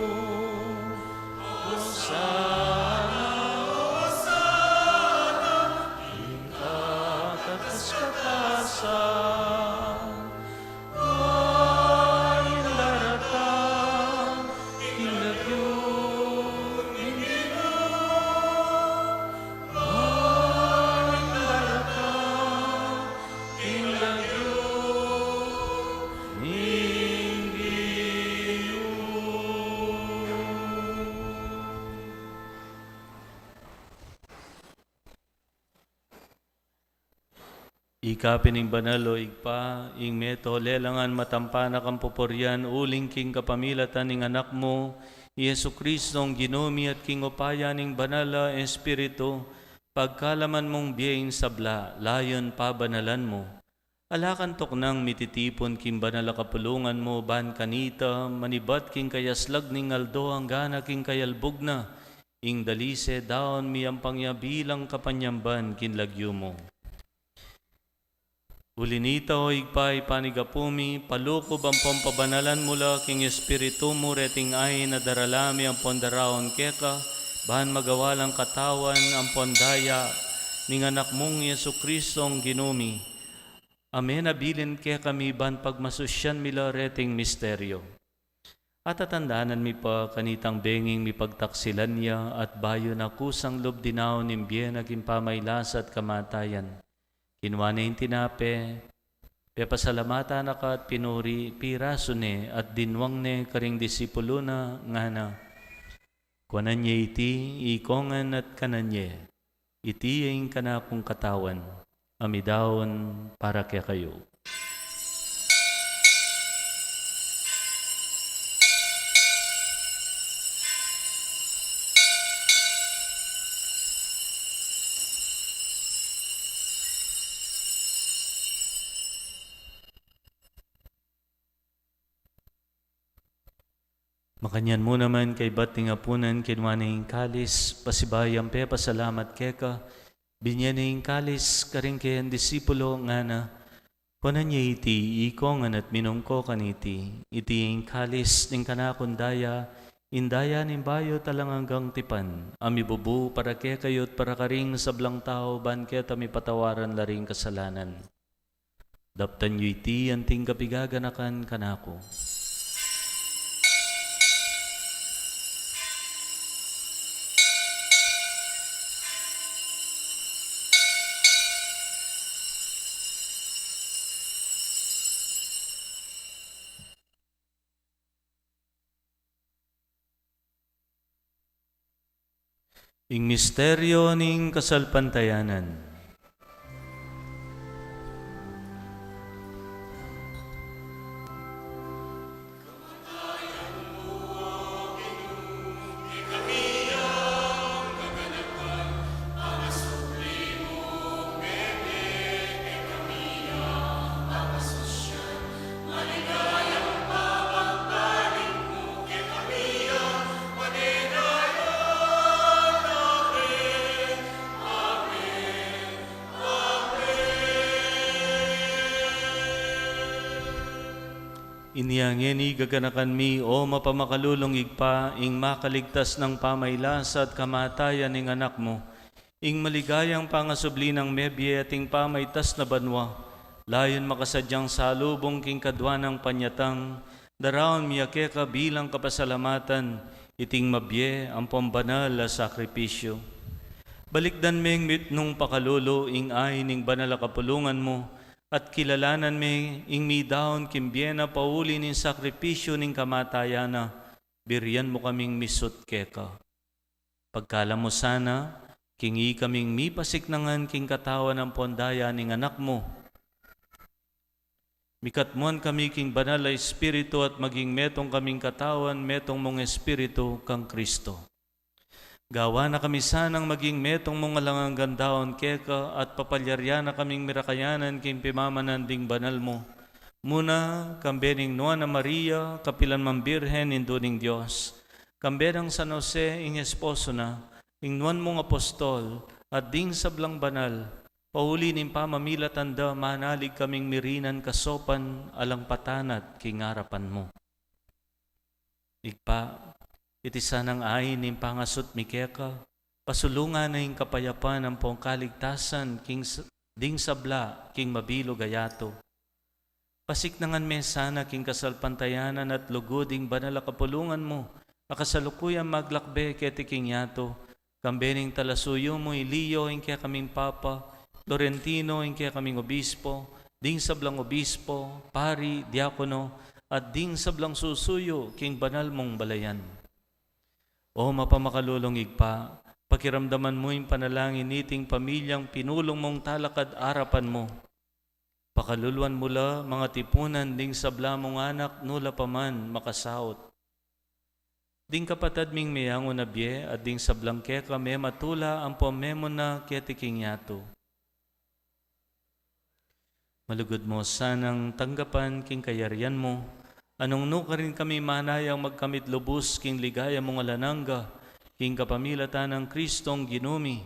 Hosana, Hosana, king kakatas-katasan, mangidaratang king lagyu ning Ginu, mangidaratang king lagyu ning Ginu. Ika pin ing banal, o Ibpa, ing meto lelangan matampana kang pupurian uling king kapamilatan ning Anak mu, i Jesu-Cristong Ginu mi, at king upaya ning Banal a Espiritu, pagkalaman mung bie ing sabla, layun pabanalan mu. Ala kang tuknang mititipun king banal a kapulungan mu, ban kanita, manibat king kayaslag ning aldo anggana king kayalbug na, ing dalise daun miyampang ya bilang kapanyamban king lagyu mu. Uli nita, o Ibpa, ipanigapu mi, palukub ampon pabanalan mu la king Espiritu mu reting ain a darala mi ampon daraun keka, ban magawa lang katawan ampon daya ning Anak mung i Jesu-Cristong Ginu mi, a menabilin kekami ban pagmasusyan mi la reting misteryo. Atatandanan mi pa kanitang benging mipagtaksilan ya at bayu na kusang lub dinaun ing bie na king pamailasa at kamatayan, kinua ne ing tinape, pepasalamatan na ka at pinuri, pirasu ne at dinwang ne karing disipulu na, ngana: Kuanan ye iti ikongan at kanan ye. Iti ing kanakung katawan, a midaun para kekayu. Makanyan mu naman kaybat ning apunan, kinua ne ing kalis, pasibayu yang pepasalamat keka, binye ne ing kalis karing kayang disipulo, ngana: Kuanan ye iti ikongan at minum ko kaniti. Iti ing kalis ning kanakung daya, ing daya ning bayu at alang anggang tipan, a mibubu para kekayu at para karing sablang tau, ban keta mipatawaran la ring kasalanan. Daptan yu iti anting kapigaganakan kanaku. Ing misteryo ning kasalpantayanan. Inya ngeni gaganakan mi, o mapamakalulung Ibpa, ing makaligtas nang pamailas at kamatayan ning Anak mu, ing maligayang pangasubli nang mebie at ing pamaitas na banua, layun makasadyang salubung king kadua nang panyatang, daraun mi ya keka bilang kapasalamatan, iting mabie ampong banal a sakripisyu. Balikdan meng mitmung pakalulu ing ain ning banal a kapulungan mu, at kilalanan me ing midaun king bie na pauli ning sakripisyu ning kamatayan na, birian mu kaming misut keka. Pagkalam mu sana, king ikaming mipasiknangan king katawan ampong daya ning Anak mu, mikatmuan kami king Banal a Espiritu at maging metung kaming katawan, metung mung Espiritu kang Kristo. Gawan na kami sanang maging metung mung alang anggang daun keka at papalyarian na kaming mirakayanan king pimamanan ding banal mu. Muna, kambe ning Nuan a Maria, kapilan mang Birhen, Indu ning Dios, kambe nang San Jose, ing esposo na, ing nuan mung apostol, at ding sablang banal, pauli ning pamamilatan da, manalig kaming mirinan kasopan alang patanat king arapan mu. Ibpa, iti sanang ain ning pangasut mi keka, pasulungan na ing kapayapan ampong kaligtasan king s-, ding sabla king mabilug a yatu. Pasiknangan me sana king kasalpantayanan at lugud ing banal a kapulungan mu, a kasalukuyan maglakbe keti king yatu, kambe ning talasuyu mu i Leo ing kekaming Papa, Florentino ing kekaming Obispo, ding sablang obispo, pari, diakono, at ding sablang susuyu king banal mung balayan. O mapamakalulung Ibpa, pakiramdaman mu ing panalangin niting pamilyang pinulung mung talakad arapan mu. Pakaluluan mu la, mangatipunan ding sabla mung anak nu la pa man makasaut. Ding kapatad ming meyangu na bie at ding sablang keka mematula ampong memuna keti king yatu. Malugud mu sanang tanggapan king kayarian mu, nung nukarin kami manayang magkamit lubus king ligaya mung alang angga, king kapamilatan nang Kristong Ginu mi,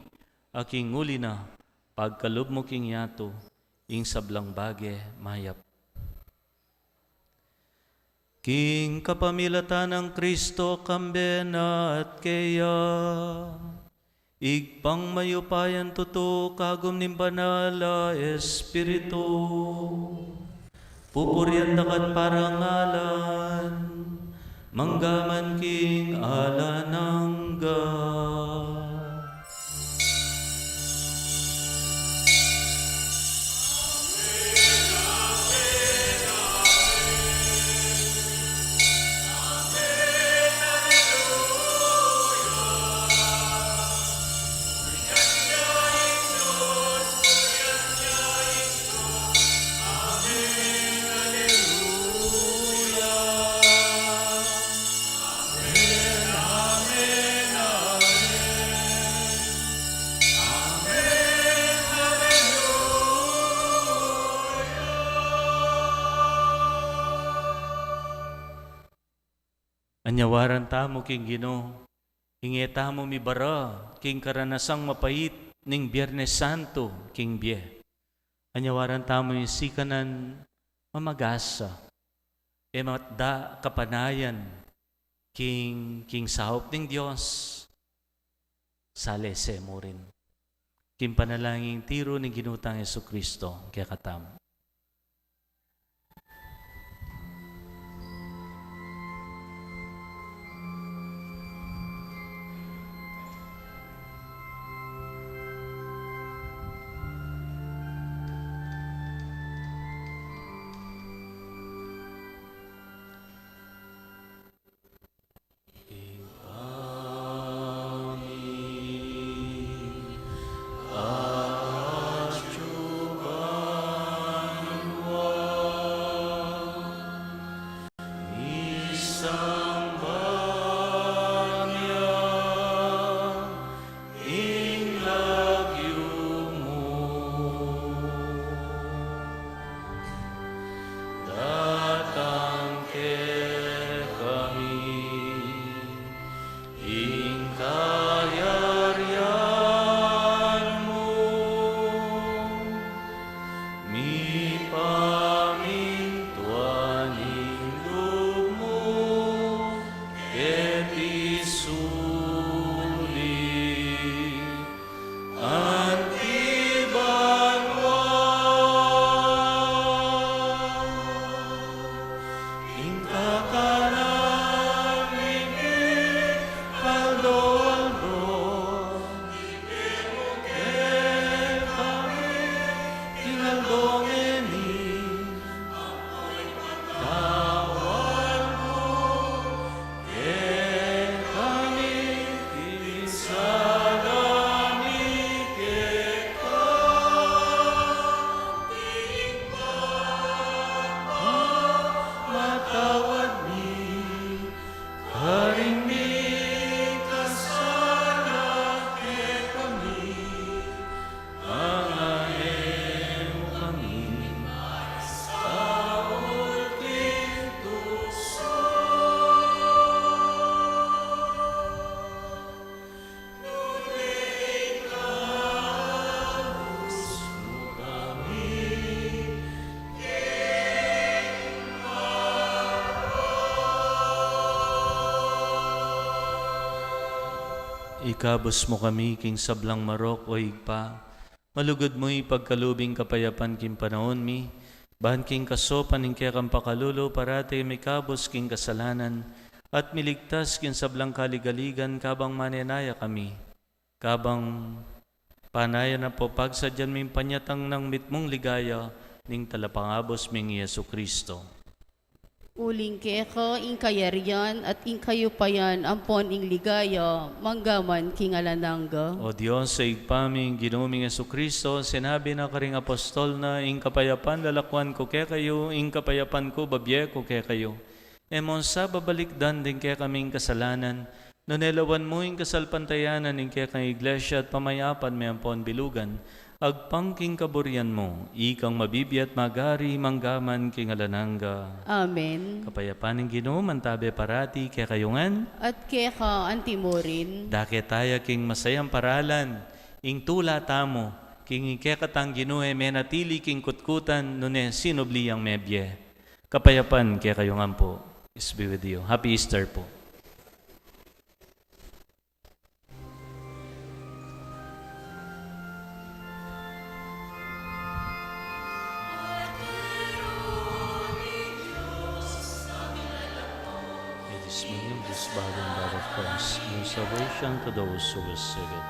a king uli na, pagkalub mu king yatu ing sablang bage mayap. King kapamilatan nang Kristo, kambe na at keya, Ibpang mayupayang tutu, kagum ning Banal a Espiritu, pupurian da ka at parangalan, manggaman king alang angga. Anyawaran tamu king Ginu, ing e tamu mibara king karanasang mapait ning Biernes Santo king bie. Anyawaran tamu ing sikanan mamagasa, e matda kapanayan king, king saup ning Dios, salese mu rin. King panalangin tiru ning Ginu tang Jesucristo, kekatamu. Kabus mu kami king sablang marok, o Ibpa. Malugud mu ipagkalub ing kapayapan king panaun mi, ban king kasaupan ning kekang pakalulu, parati mikabus king kasalanan, at miligtas king sablang kaligaligan, kabang manenaya kami. Kabang panayan na pu pagsadyan ming panyatang nang mitmung ligaya, ning Talapangabus ming Jesucristo. Uling keka ing kayarian at ing kayupayan ampon ing ligaya, mangga man king alang angga. O Dios, Ibpa mi, Ginu ming Jesucristo, sinabi na karing apostol na, ing kapayapan lalakwan ku kekayu, ing kapayapan ku babie ku kekayu. E mu sa babalikdan ding kekaming kasalanan, nune lawan mu ing kasalpantayanan ning kekang Iglesia at pamayapan me ampon bilugan, agpang king kaburian mu, ikang mabibie at magari mangga man king alang angga. Amen. Kapayapan ning Ginu mantabe parati kekayu ngan. At keka anti mu rin. Dake taya king masayang paralan, ing tula tamu, king kekatang Ginu e menatili king kutkutan, nune sinubli yang mebie. Kapayapan kekayu ngan pu. Peace be with you. Happy Easter pu. It is me, this body and blood of Christ, bring salvation to those who receive it.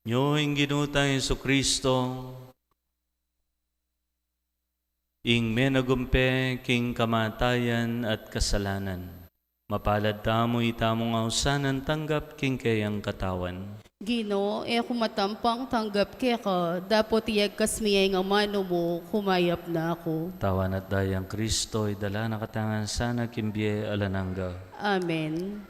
Nyo ing Ginu tang Jesucristo, ing menagumpe king kamatayan at kasalanan. Mapalad tamu, itamung ausan a tanggap king keyang katawan. Ginu, e ku matampang tanggap keka, dapot iyagkas mi ya ing amanu mu, kumayap na ku. Katawan at dayang Kristo, idala na katamu ngan sana king bie alang angga. Amen.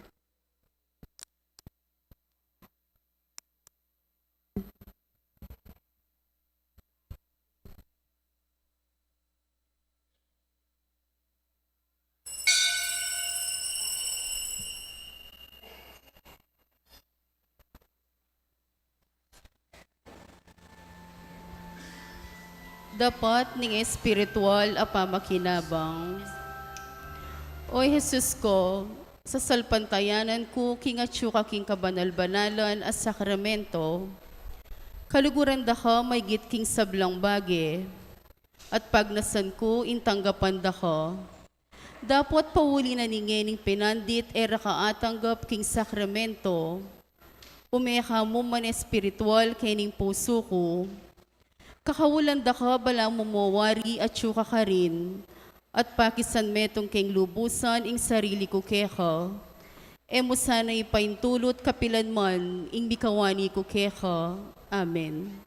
Dapat ning espiritual a pamakinabang. O Jesus ku, sasalpantayanan ku king atsu ka king kabanal-banalan a sakramento. Kaluguran da ka maygit king sablang bage, at pagnasan ku ing tanggapan da ka. Dapot pauli na ning ngening pinandit e ra ka atanggap king sakramento, ume ka mu man espiritual kening pusu ku. Kakaulan da ka balamu mu wari atsu ka karin, at pakisan metung keng lubusan ing sarili ku keka. E mu sana ipaintulut kapilan man ing mikawani ku keka. Amen.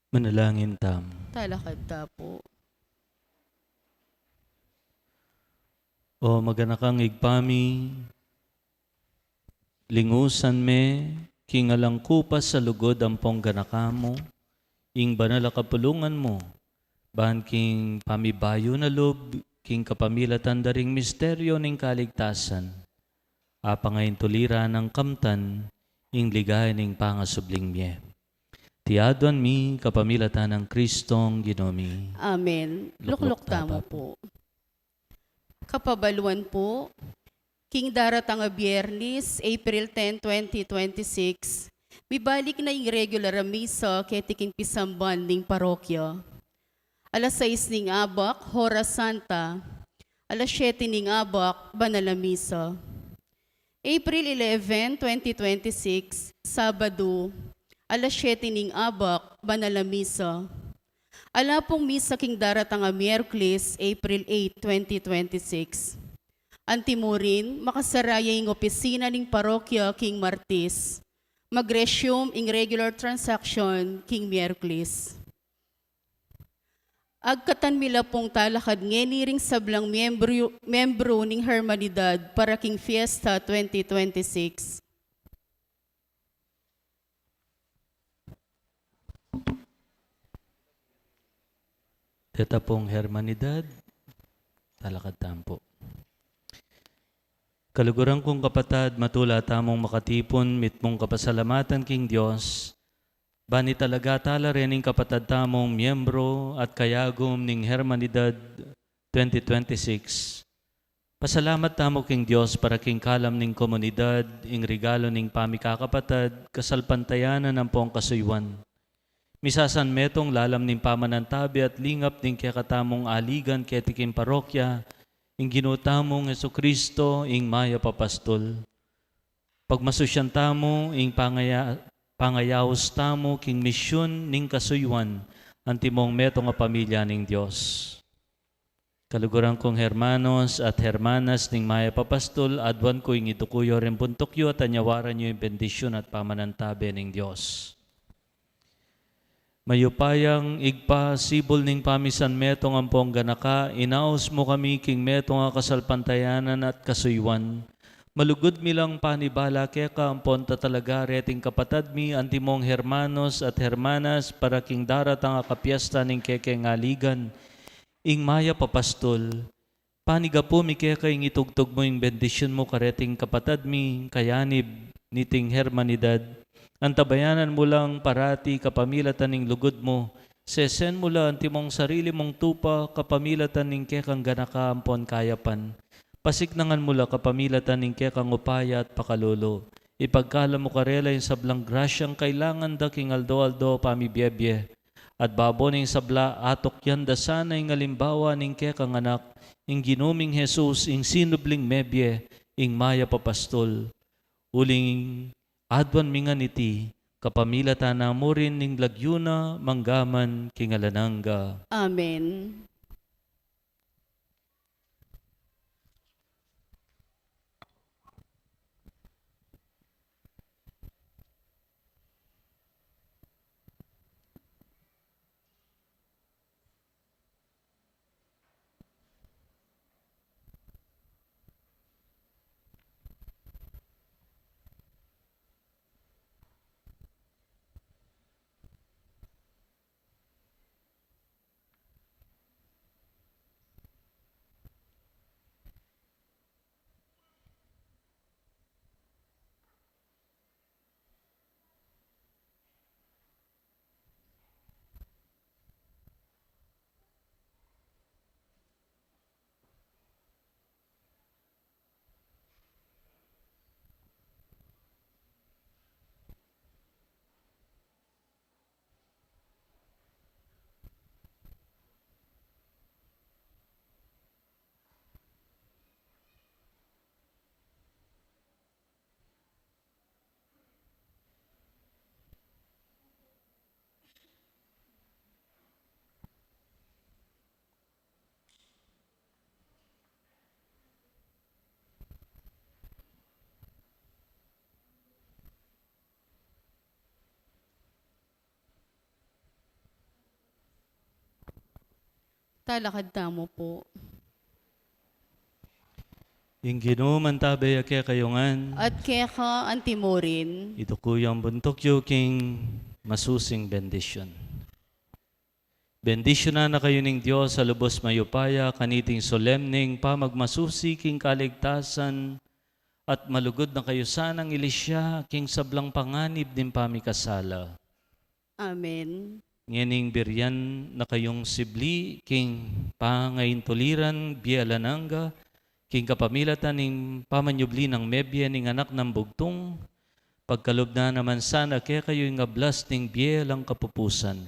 Manalangin tamu. Talakad ta pu. O maganakang Ibpa mi, lingusan me king alang kupas a lugud ampong ganaka mu ing banal a kapulungan mu, ban king pamibayu na lub king kapamilatan da ring misteryu ning kaligtasan, apangaintulira nang kamtan ing ligaya ning pangasubling mie. Iti aduan mi kapamilatan nang Kristong Ginu mi. Amen. Lukluk tamu pu. Kapabaluan pu, king daratang a Biernis, April ten, twenty twenty-six, mibalik na ing regular a misa keti king pisamban ning parokya. Alas sais ning abak, Horas Santa. Alas siyete ning abak, Banal a Misa. April eleven, twenty twenty-six, Sabadu, alas siyete ning abak, Banal a Misa. Ala pung misa king daratang a Miyerkules, April eight, twenty twenty-six. Antimurin, makasara ya ing opisina ning parokya king Martes. Mag-resume ing regular transaction king Miyerkules. Agkatan mi la pung talakad ngeni ring sablang miyembru, miyembru ning Hermanidad para king Fiesta twenty twenty-six. Deta pung Hermanidad, talakad tamu pu. Kaluguran kung kapatad, matula tamung makatipun mitmung kapasalamatan king Dios, bang italaga tala reng kapatad tamung miyembru at kayagum ning Hermanidad twenty twenty-six. Pasalamat tamu king Dios para king kalam ning komunidad, ing regalu ning pamikakapatad, kasalpantayanan ampong kasuyuan. Misasanmetung lalam ning pamanantabe at lingap ning kekatamung aligan keti king parokya, ing Ginu tamung Jesucristo, ing mayap a pastul. Pagmasusyan tamu ing pangaya-, pangayaus tamu king misyun ning kasuyuan, antimong metung a pamilya ning Dios. Kaluguran kung hermanos at hermanas ning mayap a pastul, aduan ku ing iduku yu reng buntuk yu at anyawaran yu ing bendisyun at pamanantabe ning Dios. Mayupayang Ibpa, sibul ning pamisanmetung ampong ganaka, inaus mu kami king metung a kasalpantayanan at kasuyuan. Malugud mi lang panibala keka ampon tatalaga reting kapatad mi antimong hermanos at hermanas para king daratang a kapiesta ning kekeng aligan, ing mayap a pastul. Panigapu mi keka ing itugtug mu ing bendisyun mu kareting kapatad mi kayanib niting hermanidad. Antabayanan mu lang parati kapamilatan ning lugud mu, sesen mu la antimong sarili mung tupa kapamilatan ning kekang ganaka ampon kayapan. Pasiknangan mu la kapamilatan ning kekang upaya at pakalulu. Ipagkalub mu karela ing sablang grasyang kailangan da king aldo-aldo pamibiebie. At babo ning sabla, atukyan da sana ing alimbawa ning kekang Anak, ing Ginu ming Jesus, ing sinubling mebie, ing mayap a pastul. Uling aduan mi ngan iti kapamilatan na mu rin ning lagyu na mangga man king alang angga. Amen. Talakad tamu pu. Ing Ginu mantabe ya kekayu ngan. At keka antimurin. Iduku yu ing buntuk yu king masusing bendisyun. Bendisyunan na kayu ning Dios a lubus mayupaya, kaniting solemneng pamagmasusi king kaligtasan, at malugud na kayu sanang ilisya king sablang panganib ning pamikasala. Amen. Ngening burian na kayung sibli king pangaintuliran bie alang angga, king kapamilatan ning pamanyubli nang mebie ning Anak nang Bugtung, pagkalub na naman sana kekayu ing ablas ning bie alang kapupusan.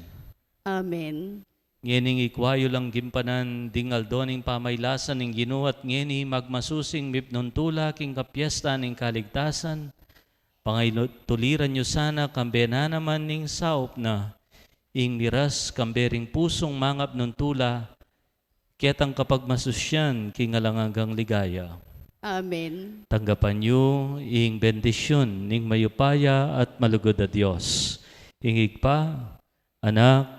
Amen. Ngening ikwa yu lang gimpanan ding aldo ning pamailasan ning Ginu, at ngeni magmasusing mipnuntula king kapiestan ning kaligtasan, pangaintuliran yu sana kambe na naman ning saup na, ing miras kambe ring pusung mangapnuntula, ketang kapagmasusyan king alang anggang ligaya. Amen. Tanggapan yu ing bendisyun ning mayupaya at malugud a Dios, ing Ibpa, Anak,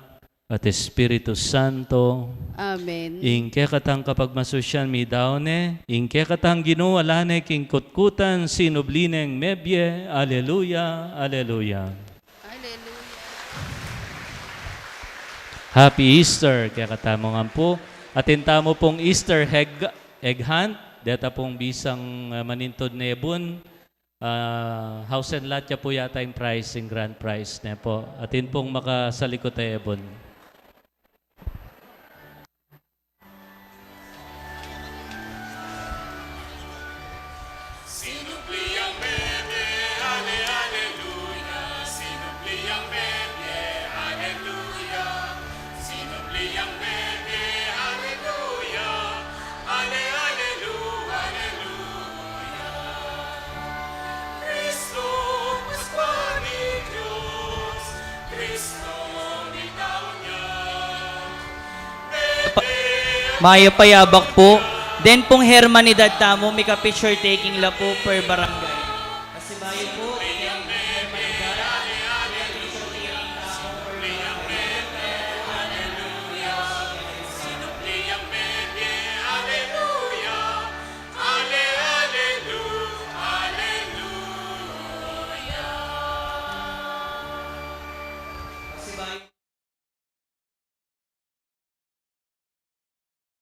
at Espiritu Santo. Amen. Ing kekatang kapagmasusyan midaun ne, ing kekatang Ginu ala ne king kutkutan sinubli neng mebie. Aleluya, aleluya. Aleluya. Happy Easter kekatamu ngan pu. Atin tamu pung Easter egg, egg hunt. Deta pung bisang, ah, manintud ne bun. Ah, house and lot ya pu yata ing prize, ing grand prize ne pu. Atin pung makasalikut a ebun. Sinubli yang mebie, ale, aleluya. Sinubli yang mebie, aleluya. Sinubli yang mebie, aleluya. Ale, alelu, aleluya. Kristo, Paskwa ning Dios, Kristo, bitaw niya. Mayap a abak pu. Den pung hermanidad tamu, mika picture taking la pu per barangay. Pasibayu pu.